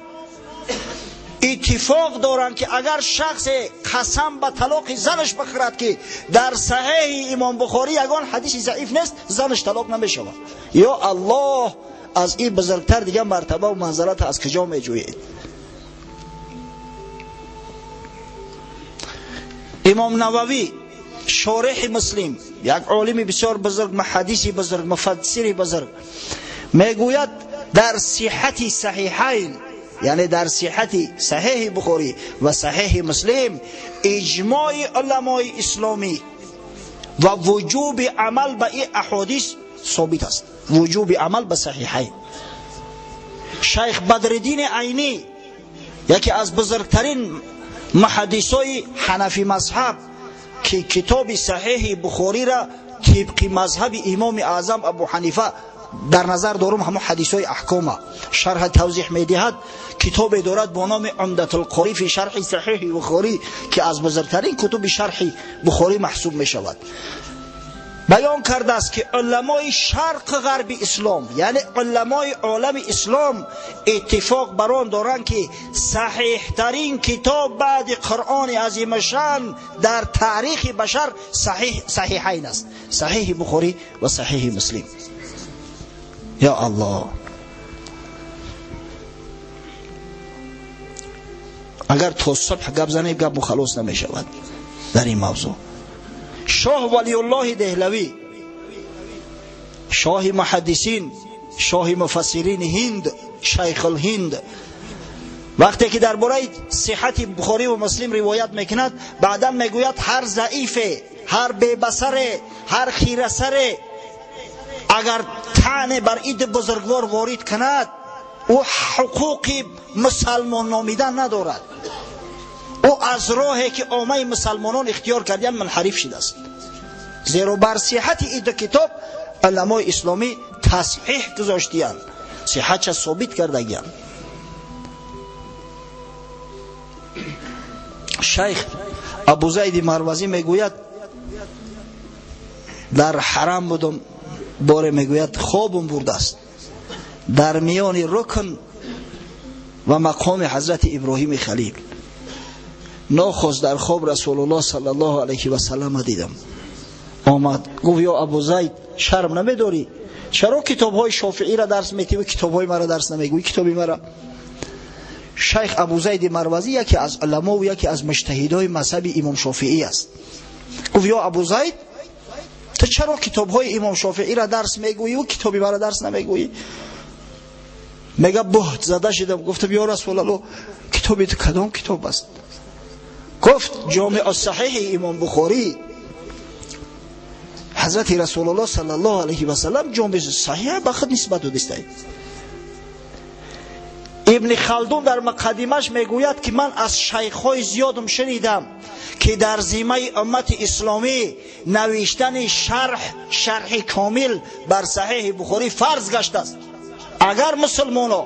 иттифоқ доранд, ки агар шахсе қасам ба талоқи занаш бихӯрад, ки дар саҳиҳи имом Бухорӣ ягон ҳадиси заиф нест, занаш талоқ намешавад. Ё Аллоҳ, аз ин бузургтар дигар мартаба ва манзалат аз куҷо меҷӯед? Имом Нававӣ, шореҳи Муслим, як олими бисёр бузург, муҳаддиси бузург, муфассири бузург, мегӯяд дар сиҳати саҳиҳайн, яъне дар сиҳати саҳиҳи Бухорӣ ва саҳиҳи Муслим, иҷмои уламои исломӣ ва вуҷуби амал ба ин аҳодис собит аст. Вуҷуби амал ба саҳиҳайн. Шайх Бадриддини Айнӣ, яке аз бузургтарин муҳаддисои ҳанафи мазҳаб, ки китоби саҳиҳи Бухориро тибқи мазҳаби имоми аъзам Абу Ҳанифа дар назар дорум, ҳамон ҳадисҳои аҳкома шарҳ тавзеҳ медиҳад, китобе дорад бо номи Умдатулқорӣ фи шарҳи саҳиҳи Бухорӣ, ки аз бузургтарин кутуби шарҳи Бухорӣ маҳсуб мешавад. Баён кардааст, ки уламои шарқ ғарби ислом, яъне уламои олами ислом, иттифоқ бар он доранд, ки саҳиҳтарин китоб баъди Қуръони азимашшаън дар таърихи башар саҳиҳайн аст, саҳиҳи Бухорӣ ва саҳиҳи Муслим. Ё Аллоҳ, агар то субҳ гап занем, гап мухаллос намешавад дар ин мавзӯъ. Шоҳ Валиуллоҳи Деҳлавӣ, шоҳи муҳаддисин, шоҳи муфассирини Ҳинд, шайхулҳинд, вақте ки дар бораи сиҳати Бухорӣ ва Муслим ривоят мекунад, баъдан мегӯяд ҳар заифе, ҳар бебасаре, ҳар хирасаре агар таъне бар иди бузургвор ворид кунад, ӯ ҳуқуқи мусалмон номидан надорад. Ӯ аз роҳе ки оммаи мусалмонон ихтиёр кардиянд мунҳариф шудааст. Зеро бар сиҳати иду китоб уламои исломӣ тасҳиҳ гузоштиянд, сиҳатша собит кардагиянд. Шайх Абузайди Марвазӣ мегӯяд, дар ҳарам будум, боре мегӯяд хобум бурдааст, дар миёни рукн ва мақоми ҳазрати Иброҳими Халил нохост дар хоб Расулуллоҳ саллаллоҳу алайҳи васаллама дидам. Омад, гуфт: ё Абузайд, шарм намедорӣ? Чаро китобҳои Шофииро дарс метӣ ва китобҳои маро дарс намегӯӣ? Китоби мара. Шайх Абузайди Марвазӣ яке аз уламо ва яке аз муҷтаҳидои мазҳаби имом Шофиӣ аст. Гуфт: ё Абузайд, ту чаро китобҳои имом Шофииро дарс мегӯӣ ва китоби маро дарс намегӯӣ? Мега буҳт зада шидам, гуфтам: ё Расулаллоҳ, китоби ту кадом китоб аст? Гуфт: ҷомеъ саҳиҳи имом Бухорӣ. Ҳазрати Расулуллоҳ саллаллоҳу алайҳи васаллам ҷомеъ саҳиҳ ба худ нисбат додистанд. Ибни Халдун дар муқаддимаш мегӯяд, ки ман аз шайхҳои зиёдам шунидам, ки дар зиммаи уммати исломӣ навиштани шарҳи комил бар саҳиҳи Бухорӣ фарз гаштааст. Агар мусулмоно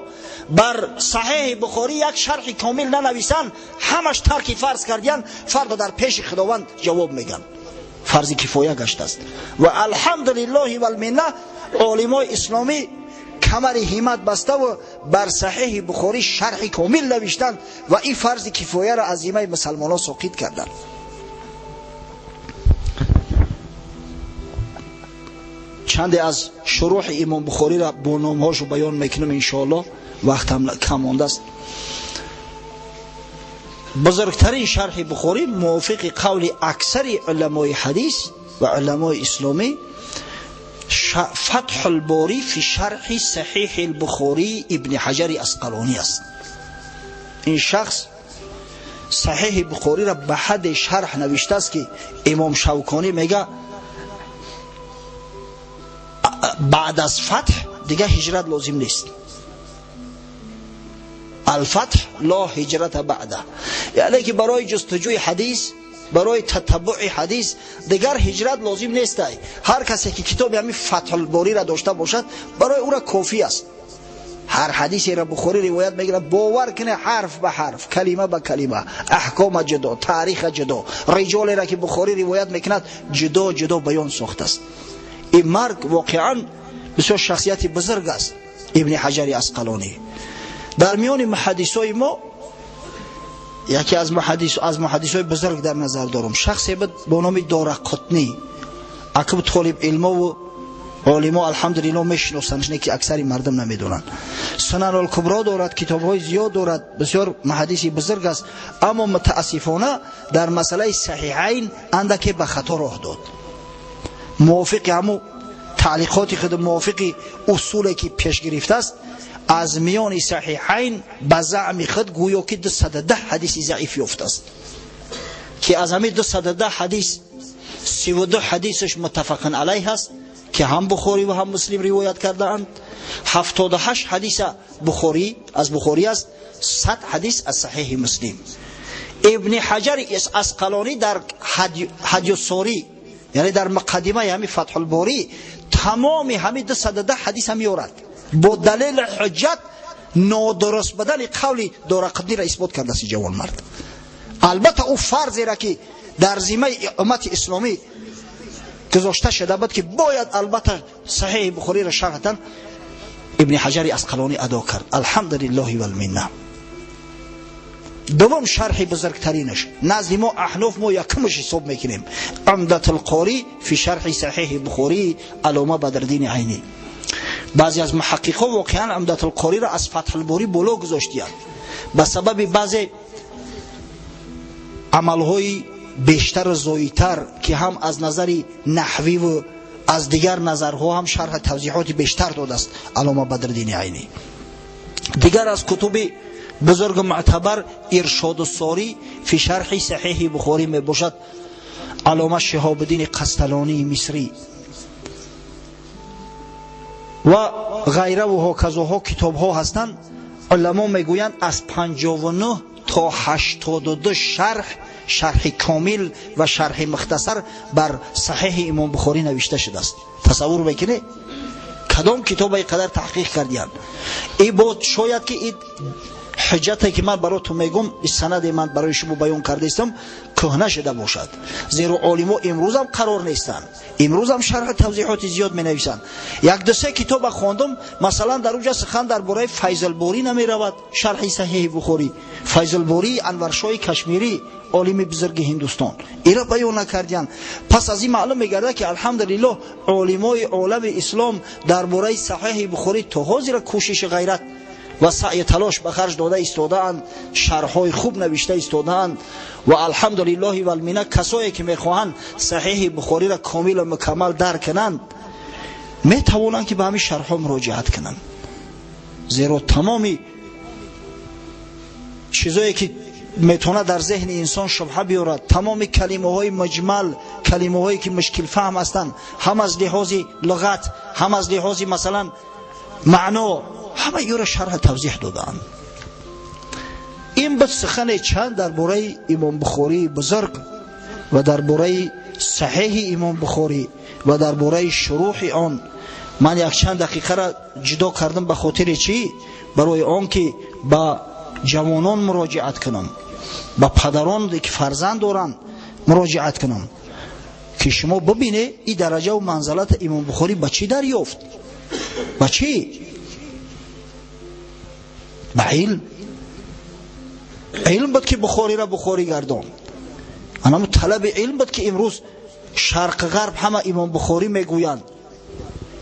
бар Саҳеҳи Бухорӣ як шарҳи комил нанависанд, ҳамаш тарки фарз кардиянд, фардо дар пеши Худованд ҷавоб мегӯянд. Фарзи кифоя гаштааст. Ва алҳамдулиллоҳи валминна, олимои исломӣ камари ҳиммат баста ва бар Саҳеҳи Бухорӣ шарҳи комил навиштанд ва ин фарзи кифояро аз зиммаи мусалмонҳо соқит карданд. Чанде аз шурӯҳи Имом Бухориро бо номҳошу баён мекунам, иншоаллоҳ, вақтам кам мондааст. Бузургтарин шарҳи Бухорӣ мувофиқи қавли аксари уламои ҳадис ва уламои исломӣ Фатҳ алборӣ фи шарҳи Саҳиҳи Албухорӣ Ибни Ҳаҷари Асқалонӣ аст. Ин шахс Саҳиҳи Бухориро ба ҳадде шарҳ навиштааст, ки Имом Шавконӣ мега, баъд аз Фатҳ дига ҳиҷрат лозим нест. Алфатҳ ло ҳиҷрата баъда, яъне ки барои ҷустуҷӯи ҳадис, барои татаббуи ҳадис дигар ҳиҷрат лозим нестай. Ҳар касе ки китоби ҳамин Фатҳулбориро дошта бошад, барои ӯра кофӣ аст. Ҳар ҳадисеро Бухорӣ ривоят мегирад, бовар кунед, ҳарф ба ҳарф, калима ба калима, аҳкома ҷудо, таъриха ҷудо, риҷолеро ки Бухорӣ ривоят мекунад, ҷудо ҷудо баён сохтааст. Ин марг воқеан бисёр шахсияти бузург аст, Ибни Ҳаҷари Асқалонӣ. Дар миёни муҳаддисои мо яке аз муҳаддисои бузург дар назар дорам, шахсе буд бо номи Дорақутнӣ. Акб толиб илмову олимо алҳамдулилло мешиносанд, не ки аксари мардум намедонанд. Сунан-ул-Кубро дорад, китобҳои зиёд дорад, бисёр муҳаддиси бузург аст, аммо мутаассифона дар масъалаи Саҳиҳайн андаке ба хато роҳ дод. Мувофиқи ҳамун таълиқоти худ, мувофиқи усуле ки пеш гирифтааст, аз миёни Саҳиҳайн ба заъми худ гӯё ки 210 ҳадиси заиф ёфтааст, ки аз ҳамин 210 ҳадис 32 ҳадисаш муттафақун алайҳ аст, ки ҳам Бухорӣ ва ҳам Муслим ривоят кардаанд. 78 ҳадиса Бухорӣ аз Бухорӣ аст, 100 ҳадис аз Саҳиҳи Муслим. Ибни Ҳаҷари Асқалонӣ дар Ҳадюссорӣ, яъне дар муқаддимаи ҳамин Фатҳулборӣ, тамоми ҳамин 210 ҳадиса меорад, бо далели ҳуҷҷат нодуруст будани қавли Дорақутниро исбот кардааст ин ҷавонмард. Албатта ӯ фарзеро ки дар зиммаи уммати исломӣ гузошта шуда буд, ки бояд албатта Саҳиҳи Бухориро шарҳ дан, Ибни Ҳаҷари Асқалонӣ адо кард. Алҳамдулиллоҳи валминна. Дуввум шарҳи бузургтаринаш назди мо аҳноф мо якумаш ҳисоб мекунем, Умдатулқорӣ фи шарҳи Саҳиҳи Бухорӣ Аллома Бадриддини Айнӣ. Баъзе аз муҳаққиқҳо воқеан Умдатулқориро аз Фатҳулборӣ боло гузоштиянд ба сабаби баъзе амалҳои бештару зоитар, ки ҳам аз назари наҳвиву аз дигар назарҳо ҳам шарҳ тавзиҳоти бештар додааст Аллома Бадриддини Айнӣ. Дигар аз кутуби бузургу муътабар Иршоду-Сорӣ фи шарҳи Саҳиҳи Бухорӣ мебошад, Аллома Шиҳобуддини Қасталонии Мисрӣ ва ғайраву ҳоказоҳо китобҳо ҳастанд. Уламо мегӯянд, аз 59 то 82 шарҳ, шарҳи комил ва шарҳи мухтасар бар Саҳиҳи Имом Бухорӣ навишта шудааст. Тасаввур мекунед, кадом китоба ин қадар таҳқиқ кардиянд? И бо шояд ки ин ҳуҷҷате ки ман баротон мегӯм, ин санаде ман барои шумо баён кардаистам, кӯҳна шуда бошад, зеро олимо имрӯзам қарор нестанд, имрӯзам шарҳ тавзиҳоти зиёд менависанд. Як ду се китоба хондум, масалан дар уҷа сухан дар бораи Файзулборӣ намеравад, шарҳи Саҳиҳи Бухорӣ, Файзулбории Анваршоҳи Кашмирӣ, олими бузурги Ҳиндустон, иро баён накардиянд. Пас аз ин маълум мегардад, ки алҳамдулиллоҳ олимои олами ислом дар бораи Саҳиҳи Бухорӣ то ҳозира кӯшиши ғайрат ва саъю талош ба харҷ дода истодаанд, шарҳҳои хуб навишта истодаанд. Ва алҳамдулиллоҳи валмина, касое ки мехоҳанд Саҳиҳи Бухориро комилу мукаммал дарк кунанд, метавонанд ки ба ҳамин шарҳҳо муроҷиат кунанд, зеро тамоми чизое ки метавонад дар зеҳни инсон шубҳа биёрад, тамоми калимаҳои муҷмал, калимаҳое ки мушкилфаҳм ҳастанд, ҳам аз лиҳози луғат, ҳам аз лиҳози масалан маъно, ҳама ёро шарҳ тавзиҳ додаанд. Ин буд сухане чанд дар бораи Имом Бухории бузург ва дар бораи Саҳиҳи Имом Бухорӣ ва дар бораи шурӯҳи он. Ман якчанд дақиқаро ҷудо кардам ба хотири чӣ? Барои он ки ба ҷавонон муроҷиат кунам, ба падарон ки фарзанд доранд муроҷиат кунам, ки шумо бибинед ин дараҷаву манзалати Имом Бухорӣ ба чӣ дарёфт? Ба чӣ? Ба илм. Илм буд ки Бухориро Бухорӣ гардон. Анамо талаби илм буд ки имрӯз шарқ ғарб ҳама Имом Бухорӣ мегӯянд.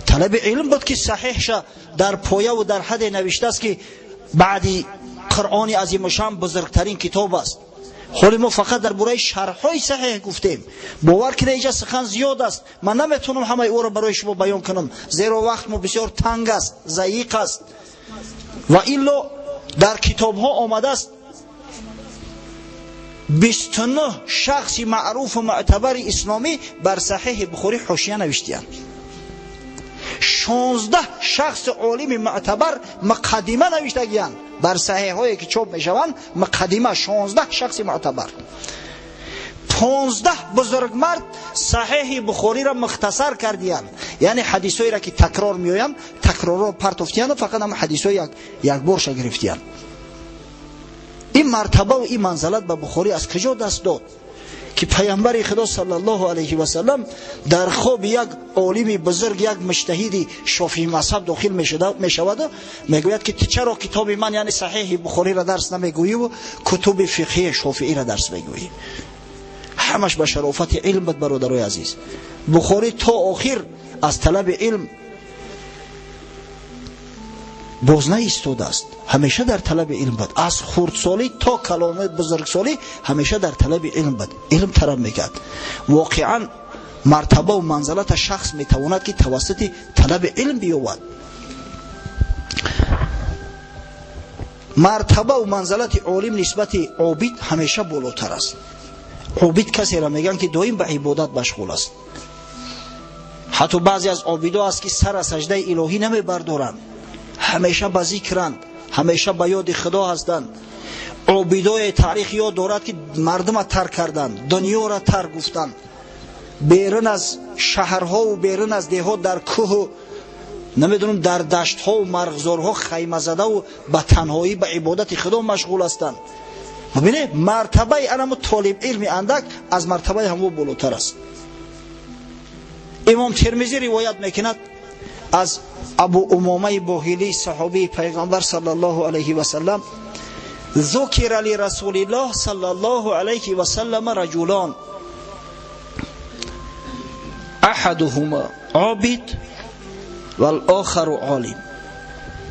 Талаби илм буд ки саҳиҳша дар появу дар ҳаде навиштааст ки баъди Қуръони азимушшаън бузургтарин китоб аст. Ҳоли мо фақат дар бораи шарҳҳои саҳиҳ гуфтем. Бовар кунед, инҷа сухан зиёд аст. Ман наметавонам ҳамаи ӯро барои шумо баён кунам, зеро вақт мо бисёр танг аст, заиқ аст. Ва илло дар китобҳо омадааст 29 шахси маъруфу мӯътабари исломӣ бар саҳиҳи Бухорӣ ҳошия навиштиянд. 16 шахси олими мӯътабар муқаддима навиштагиянд бар саҳиҳҳое ки чоп мешаванд, муқаддима 16 шахси мӯътабар. 15 бузургмард саҳиҳи Бухориро мухтасар кардиянд, яъне ҳадисҳоеро ки такрор меоянд, такрорро партофтиянд, фақат ҳама ҳадисҳои якборша гирифтиянд. Ин мартабаву ин манзалат ба Бухорӣ аз куҷо даст дод ки пайғамбари Худо саллаллоҳу алайҳи васаллам дар хоби як олими бузург, як муҷтаҳиди шофии мазҳаб дохил мешаваду мегӯяд ки ту чаро китоби ман, яъне саҳиҳи Бухориро дарс намегӯӣ кутуби фиқҳии шофииро дарс мегӯӣ? Ҳамаш ба шарофати илм буд, бародарои азиз. Бухорӣ то охир аз талаби илм боз наистодааст, ҳамеша дар талаби илм буд. Аз хурдсолӣ то калони бузургсолӣ ҳамеша дар талаби илм буд, илм талаб мекард. Воқеан мартабаву манзалата шахс метавонад ки тавассути талаби илм биёбад. Мартабаву манзалати олим нисбати обид ҳамеша болотар аст. Обид касеро мегӯянд ки доим ба ибодат машғул аст. Ҳатто баъзе аз обидо аст ки сар аз саждаи илоҳӣ намебардоранд, ҳамеша ба зикранд, ҳамеша ба ёди Худо ҳастанд. Обидои таърих ёд дорад ки мардума тар карданд, дунёро тар гуфтанд, берун аз шаҳрҳову берун аз деҳот дар кӯҳу намедонам дар даштҳову марғзорҳо хаймазадаву ба танҳоӣ ба ибодати Худо машғул ҳастанд. Бибинед, мартабаи анамо толиб илми андак аз мартабаи ҳамо болотар аст. Имом Термизӣ ривоят мекунад аз Абу Умомаи Боҳилӣ, саҳобии пайғамбар саллаллоҳу алайҳи васаллам: зукира лирасулиллоҳ саллаллоҳу алайҳи васаллама раҷулон аҳадуҳума обид валохару олим.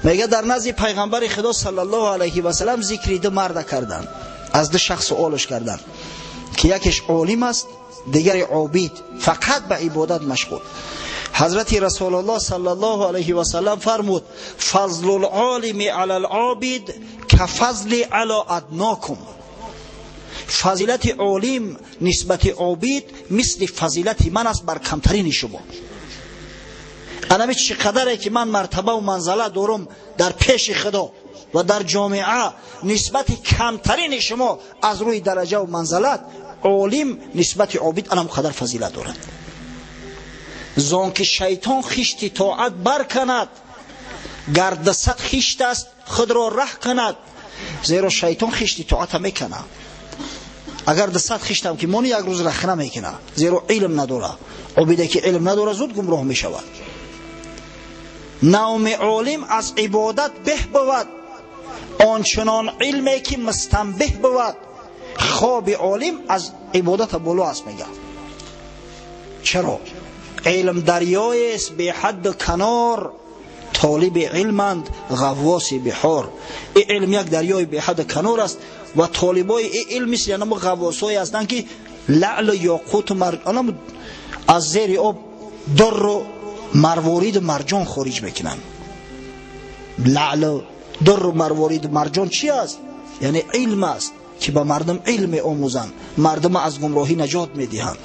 Мега дар назди пайғамбари Худо саллаллоҳу алайҳи васаллам зикри ду марда карданд, аз ду шахс суолш карданд ки якеш олим аст, дигаре обид, фақат ба ибодат машғул. Ҳазрати Расулуллоҳ саллаллоҳу алайҳи васаллам фармуд: фазлул олими алал обид кафазли ала аднокум. Фазилати олим нисбати обид мисли фазилати ман аст бар камтарини шумо. Анами чӣ қадаре ки ман мартабаву манзала дорам дар пеши Худо ва дар ҷомеа нисбати камтарини шумо аз рӯи дараҷаву манзалат, олим нисбати обид анам қадар фазилат дорад. Зон ки шайтон хишти тоат барканад, гардасад хишт аст худро раҳ кунад. Зеро шайтон хишти тоата мекунад. Агар дасад хиштам ки мони як рӯз рахна мекунад, зеро илм надорад. Обиде ки илм надорад зуд гумроҳ мешавад. Навми олим аз ибодат беҳ бувад, ончунон илме ки мустанбеҳ бувад. Хоби олим аз ибодата боло аст, мегӯяд. Чаро? Илм дарёест беҳадду канор, толиби илманд ғаввоси биҳор. Ин илм як дарёи беҳадду канор аст ва толибои ин илм мисли анамо ғаввосое ҳастанд ки лаълу ёқуту марҷон аз зери об дурру марвориду марҷон хориҷ мекунанд. Лаълу дурру марвориду марҷон чи аст? Яъне илм аст ки ба мардум илм меомӯзанд, мардума аз гумроҳӣ наҷот медиҳанд.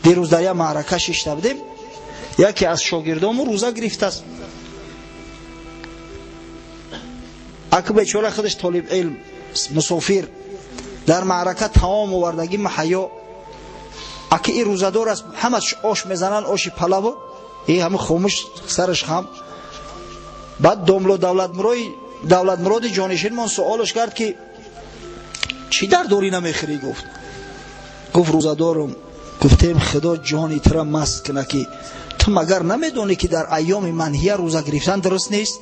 Дирӯз дар як маърака шишта будем, яке аз шогирдому рӯза гирифтааст. Аку бечора худаш толиб илм, мусофир, дар маърака таом овардагӣ маҳаё. Аки ин рӯзадор аст, ҳама ош мезананд, оши палаву. Ин ҳама хомӯш сараш хам. Баъд домло Давлатмуроди ҷонишинмон суолаш кард ки чӣ дар дорӣ намехӯрӣ? Гуфт. Гуфт рӯзадорум. Гуфтем худо ҷони тура маст кунад ки ту магар намедонӣ ки дар айёми манҳия рӯза гирифтан дуруст нест?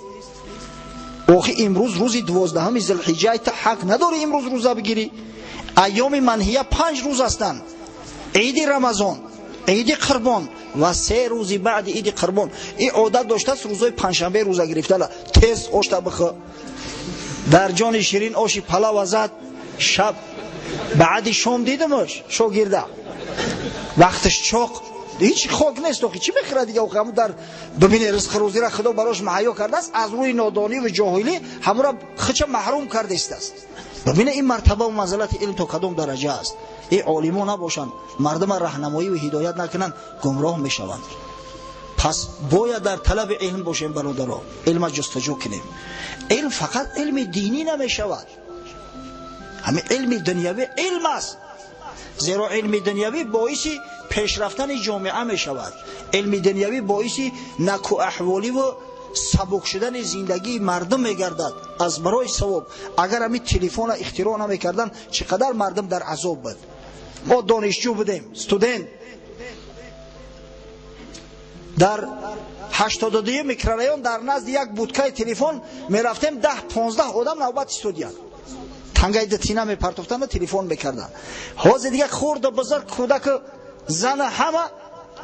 Охи имрӯз рӯзи 12 зулҳиҷҷа ту ҳақ надорӣ имрӯз рӯза бигирӣ. Айёми манҳия 5 рӯз ҳастанд: иди Рамазон, иди Қурбон ва 3 рӯзи баъди иди Қурбон. Ин одат доштааст рӯзҳои панҷшанбе рӯза гирифтана. Тез ошта бихӯ. Дар ҷони ширин оши палава зад. Шаб баъди шом дидимаш шогирда вақташ чоқ, ҳеҷ хок нест. Охи чӣ мехӯрад дига? Охи ҳамун дар бибине ризқи рӯзира худо барош муҳайё кардааст, аз рӯи нодонӣ ва ҷоҳилӣ ҳамура хича маҳрум кардааст. Бибине ин мартаба ва манзилати илм то кадом дараҷа аст. Ин олимо набошанд, мардума раҳнамоӣ ва ҳидоят накунанд, гумроҳ мешаванд. Пас бояд дар талаби илм бошем бародаро, илма ҷустуҷӯ кунем. Илм фақат илми динӣ намешавад, ҳамин илми дунявӣ илм аст, зеро илми дунявӣ боиси пешрафтани ҷомеа мешавад. Илми дунявӣ боиси накӯаҳволӣ ва сабук шудани зиндагии мардум мегардад. Аз барои савоб агар ҳамин телефона ихтироъ намекарданд, чӣ қадар мардум дар азоб буд. Мо донишҷӯ будем, студент, дар 82 микрорайон дар назди як будкаи телефон мерафтем, 10-15 одам навбат истодиянд, тангаи дитина мепартофтанд ва телефон мекарданд. Ҳозир дига хурду бузург, кӯдаку зана ҳама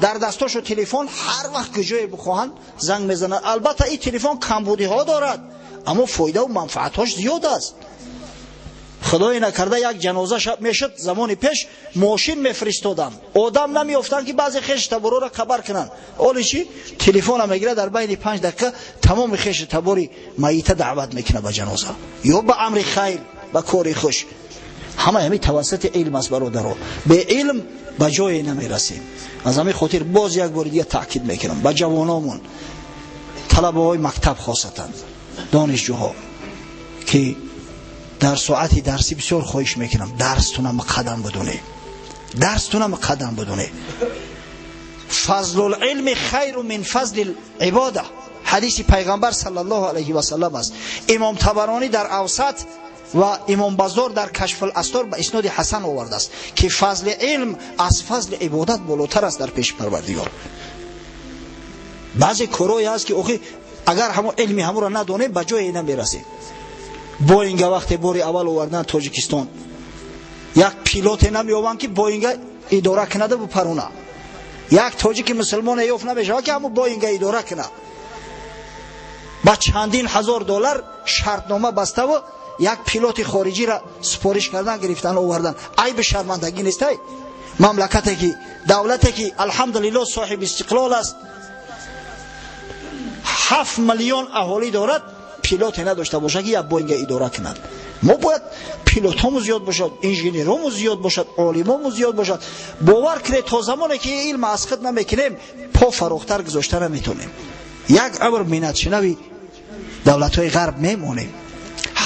дар дастошу телефон, ҳар вақт куҷое бихоҳанд занг мезананд. Албатта ин телефон камбудиҳо дорад, аммо фоидаву манфаатҳош зиёд аст. Худое накарда як ҷаноза шаб мешуд, замони пеш мошин мефиристоданд, одам намеёфтанд ки баъзе хеши таборора хабар кунанд. Оли чӣ? Телефона мегирад, дар байни 5 дақиқа тамоми хеши табори майита даъват мекунад ба ҷаноза ё ба амри хайр, ба кори хуш. Ҳама ҳамин тавассути илм аст бародаро. Бе илм ба ҷое намерасем. Аз ҳамин хотир боз як бори дига таъкид мекунам ба ҷавономон, талабаҳои мактаб, хосатан донишҷӯҳо, ки дар соати дарсӣ бисёр хоҳиш мекунам дарстона муқаддам бидонед, дарстона муқаддам бидонед. Фазлулилми хайру мин фазли ибода, ҳадиси пайғамбар саллаллоҳу алайҳи васаллам аст. Имом Табаронӣ дар Авсат ва имом Базор дар Кашфул Астор ба исноди ҳасан овардааст ки фазли илм аз фазли ибодат болотар аст дар пеши Парвардигор. Баъзе корое ҳаст ки охи агар ҳамон илми ҳамонро надонем ба ҷое намерасем. Боинга вақте бори аввал овардан Тоҷикистон, як пилоте намеёбанд ки Боинга идора кунада бупаруна. Як тоҷики мусулмоне ёфт намешавад ки ҳамон Боинга идора кунад. Ба чандин ҳазор доллар шартнома баставу як пилоти хориҷиро супориш кардан, гирифтан, овардан. Айби шармандагӣ нестай? Мамлакате ки, давлате ки алҳамдулиллоҳ соҳиби истиқлол аст, 7 миллион аҳолӣ дорад, пилоте надошта бошад ки як Боинга идора кунад. Мо бояд пилотҳомо зиёд бошад, инженерҳомо зиёд бошад, олимомо зиёд бошад. Бовар кунед, то замоне ки илм аз худ намекунем, по фарохтар гузошта наметонем. Як умр миннатшинави давлатҳои ғарб мемонем.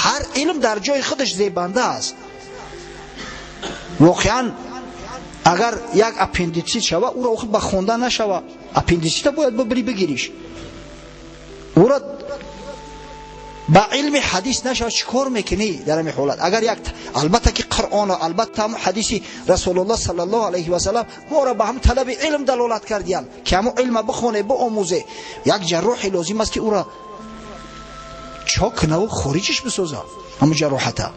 Ҳар илм дар ҷои худаш зебанда аст. Воқеан агар як аппендитсит шава, ӯро охир ба хондан нашава. Аппендитсита бояд бибирӣ бигириш. Ӯро ба илми ҳадис нашава, чӣ кор мекунӣ дар ҳамин ҳолат? Агар як албатта ки Қуръон, албатта ҳамон ҳадиси Расулуллоҳ саллаллоҳу алайҳи васаллам моро ба ҳам талаби илм далолат кардиянд ки ҳамон илма бихоне, биомӯзе. Як ҷарроҳе лозим аст ки ӯро чок кунаву хориҷиш бисоза ҳамон ҷароҳата.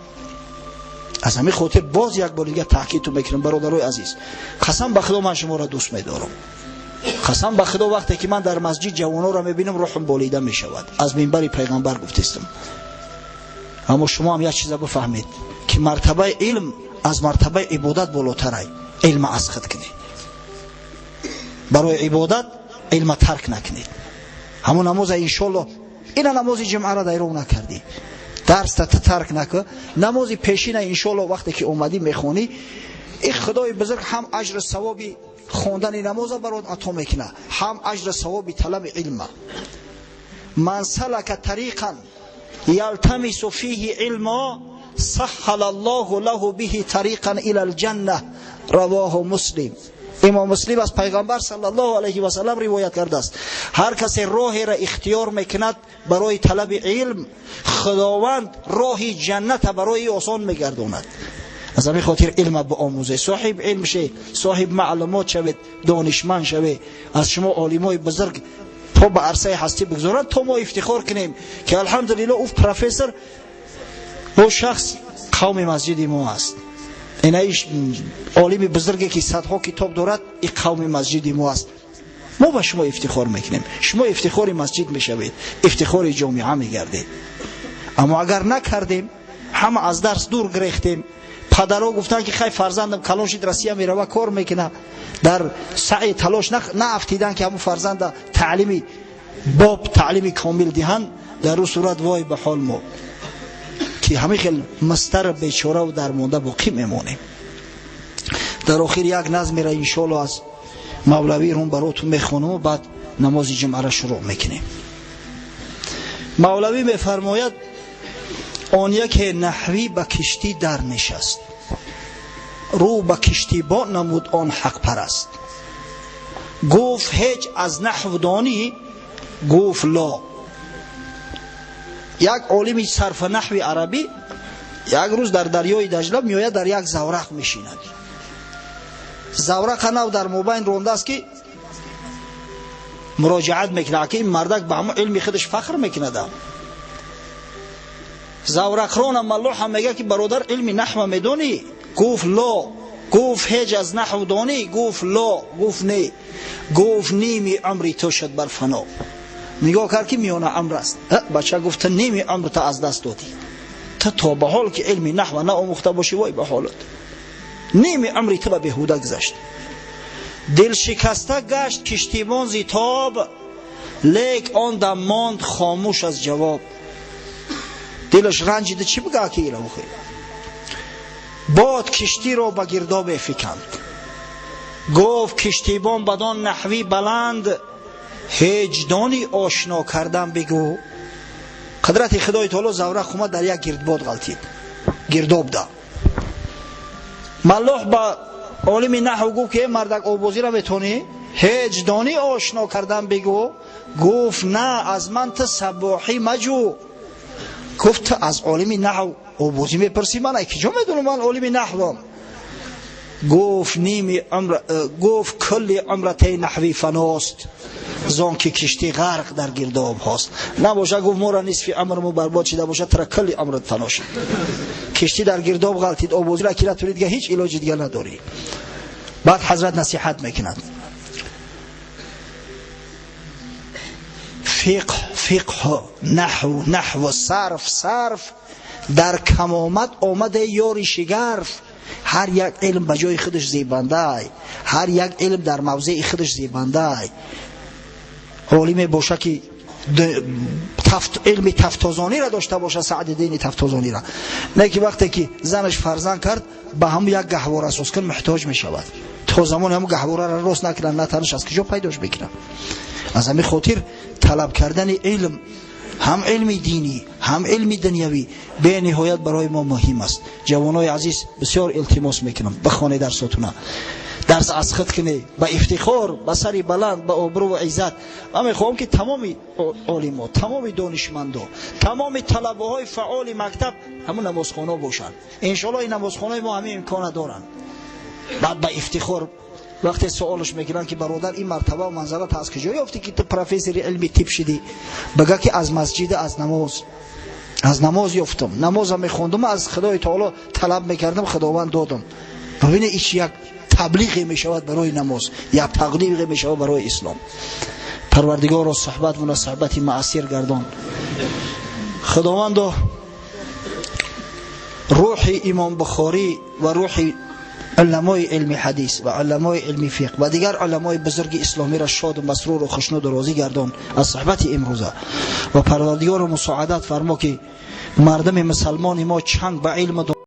Аз ҳамин хотир боз як бори дига таъкидтон мекунам бародарои азиз, қасам ба худо ман шуморо дӯст медорам. Қасам ба худо вақте ки ман дар масҷид ҷавононро мебинам, рӯҳам болида мешавад. Аз минбари пайғамбар гуфтестам. Аммо шумо ҳам як чиза бифаҳмед ки мартабаи илм аз мартабаи ибодат болотарай. Илма аз худ кунед. Барои ибодат илма тарк накунед. Ҳамон намоза иншоллоҳ ина намози ҷумъаро дайров накардӣ, дарста тарк накун. Намози пешина иншоллоҳ вақте ки омадӣ мехонӣ, ин худои бузург ҳам аҷру савоби хондани намоза барот ато мекунад, ҳам аҷру савоби талаби илма. Ман салака тариқан ялтамису фиҳи илмо сахҳала аллоҳу лаҳу биҳи тариқан ила алҷанна, равоҳу Муслим. Имом Муслим аз Пайғамбар саллаллоҳу алайҳи васаллам ривоят кардааст: ҳар касе роҳеро ихтиёр мекунад барои талаби илм, Худованд роҳи ҷанната барои осон мегардонад. Аз ҳамин хотир илма биомӯзе, соҳиб илм ше, соҳиб маълумот шавед, донишманд шавед. Аз шумо олимои бузург то ба арсаи ҳастӣ бигзоранд, то мо ифтихор кунем ки алҳамдулиллоҳ ӯ профессор, ӯ шахс қавми масҷиди мо аст. Ина олими бузурге ки садҳо китоб дорад, ин қавми масҷиди мо аст. Мо ба шумо ифтихор мекунем, шумо ифтихори масҷид мешавед, ифтихори ҷомеа мегардед. Аммо агар накардем, ҳама аз дарс дур гирехтем, падарҳо гуфтанд ки хай фарзандам калон шид, Россия мерава, кор мекунад, дар саъи талош наафтидан ки ҳамун фарзанда таълими боб, таълими комил диҳанд, дар ӯ сурат вой ба ҳол мо ки ҳамин хел мастар бечораву дармонда боқӣ мемонем. Дар охир як назмера иншоалло аз Мавлавӣ рум баротун мехонам, баъд намози ҷумъаро шурӯъ мекунем. Мавлавӣ мефармояд: он яке наҳвӣ ба киштӣ дар нишаст, рӯ ба киштибон намуд он ҳақпараст. Гуфт: ҳеҷ аз наҳв донӣ? Гуфт: ло. Як олими сарфа наҳви арабӣ як рӯз дар дарёи Даҷла меояд, дар як заврақ мешинад. Заврақа нав дар мобайн рондааст ки муроҷиат мекунад, ки ин мардак ба ҳамон илми худаш фахр мекунад. Заврақрона маллоҳа мега ки бародар, илми наҳва медонӣ? Гуфт: ло. Гуфт: ҳеҷ аз наҳв донӣ? Гуфт: ло. Гуфт: не. Гуфт: ними умри ту шуд бар фано. Нигоҳ кард ки миёна амр аст. Бача гуфт: ту ними умрта аз даст додӣ, ту то ба ҳол ки илми наҳва наомӯхта бошӣ, вой ба ҳолат, ними умри ту ба беҳуда гузашт. Дилшикаста гашт киштибон зи тоб, лек он дам монд хомӯш аз ҷавоб. Дилаш ранҷида, чӣ бигӯ ки ира бухӯ. Бод киштиро ба гирдобе фиканд. Гуфт киштибон бадон наҳвӣ баланд: ҳеҷ дони ошно кардан бигӯ? Қудрати Худои таоло, заврақ омад дар як гирдбод ғалтид, гирдоб да. Маллоҳ ба олими наҳв гуфт ки э мардак, обозиро метонӣ? Ҳеҷ донӣ ошно кардан бигӯ? Гуфт: на, аз ман ту сабоҳӣ маҷӯ. Гуфт: ту аз олими наҳв обозӣ мепурсӣ, ман ай киҷо медонам, ман олими наҳвам. Гуфт: ними умр, гуфт: кулли умратаи наҳвӣ фаност, зон ки киштӣ ғарқ дар гирдоб ҳост. Набоша, гуфт, моро нисфи умрму барбод шида бошад, тара кулли умрат фано шид. Киштӣ дар гирдоб ғалтид, обозиро ки натонӣ, дига ҳеҷ илоҷи дига надорӣ. Баъд ҳазрат насиҳат мекунад: фиқҳ фиқҳ, наҳв наҳв, сарф сарф, дар камомат омада ёри шигарф. Ҳар як илм ба ҷои худаш зебандай, ҳар як илм дар мавзеи худаш зебандай. Олиме боша ки илми тафтозониро дошта боша, Саъдиддини Тафтозониро. Не ки вақте ки занаш фарзанд кард, ба ҳамун як гаҳвора асос кун муҳтоҷ мешавад. То замоне ҳамун гаҳвораро рост накунад, натанаш аз куҷо пайдош мекунад? Аз ҳамин хотир талаб кардани илм, ҳам илми динӣ, ҳам илми дунявӣ, бениҳоят барои мо муҳим аст. Ҷавонои азиз, бисёр илтимос мекунам, бихонед дарсотуна, дарс аз худ кунед ба ифтихор, ба сари баланд, ба обрӯ ва иззат. Ман мехоҳам ки тамоми олимо, тамоми донишмандо, тамоми талабаҳои фаъоли мактаб ҳамун намозхоно бошанд. Иншоалло ин намозхонаи мо ҳамин имкона доранд. Баъд ба ифтихор вақте суолаш мекунанд ки бародар, ин мартаба ва манзалат аз куҷо ёфтӣ ки ту профессори илми тиб шидӣ, бага ки аз масҷида, аз намоз, аз намоз ёфтам, намозам мехондам, аз Худои таоло талаб мекардам, Худованд додам. Бибине, ич як таблиғе мешавад барои намоз, як таблиғе мешавад барои ислом. Парвардигоро, суҳбатмона суҳбати маъсир гардон. Худовандо, рӯҳи Имом Бухорӣ ва рӯҳи уламои илми ҳадис ва уламои илми фиқҳ ва дигар уламои бузурги исломиро шоду масруру хушнуду розӣ гардон аз суҳбати имрӯза. Ва Парвардигоро мусоадат фармо ки мардуми мусалмони мо чанг ба илму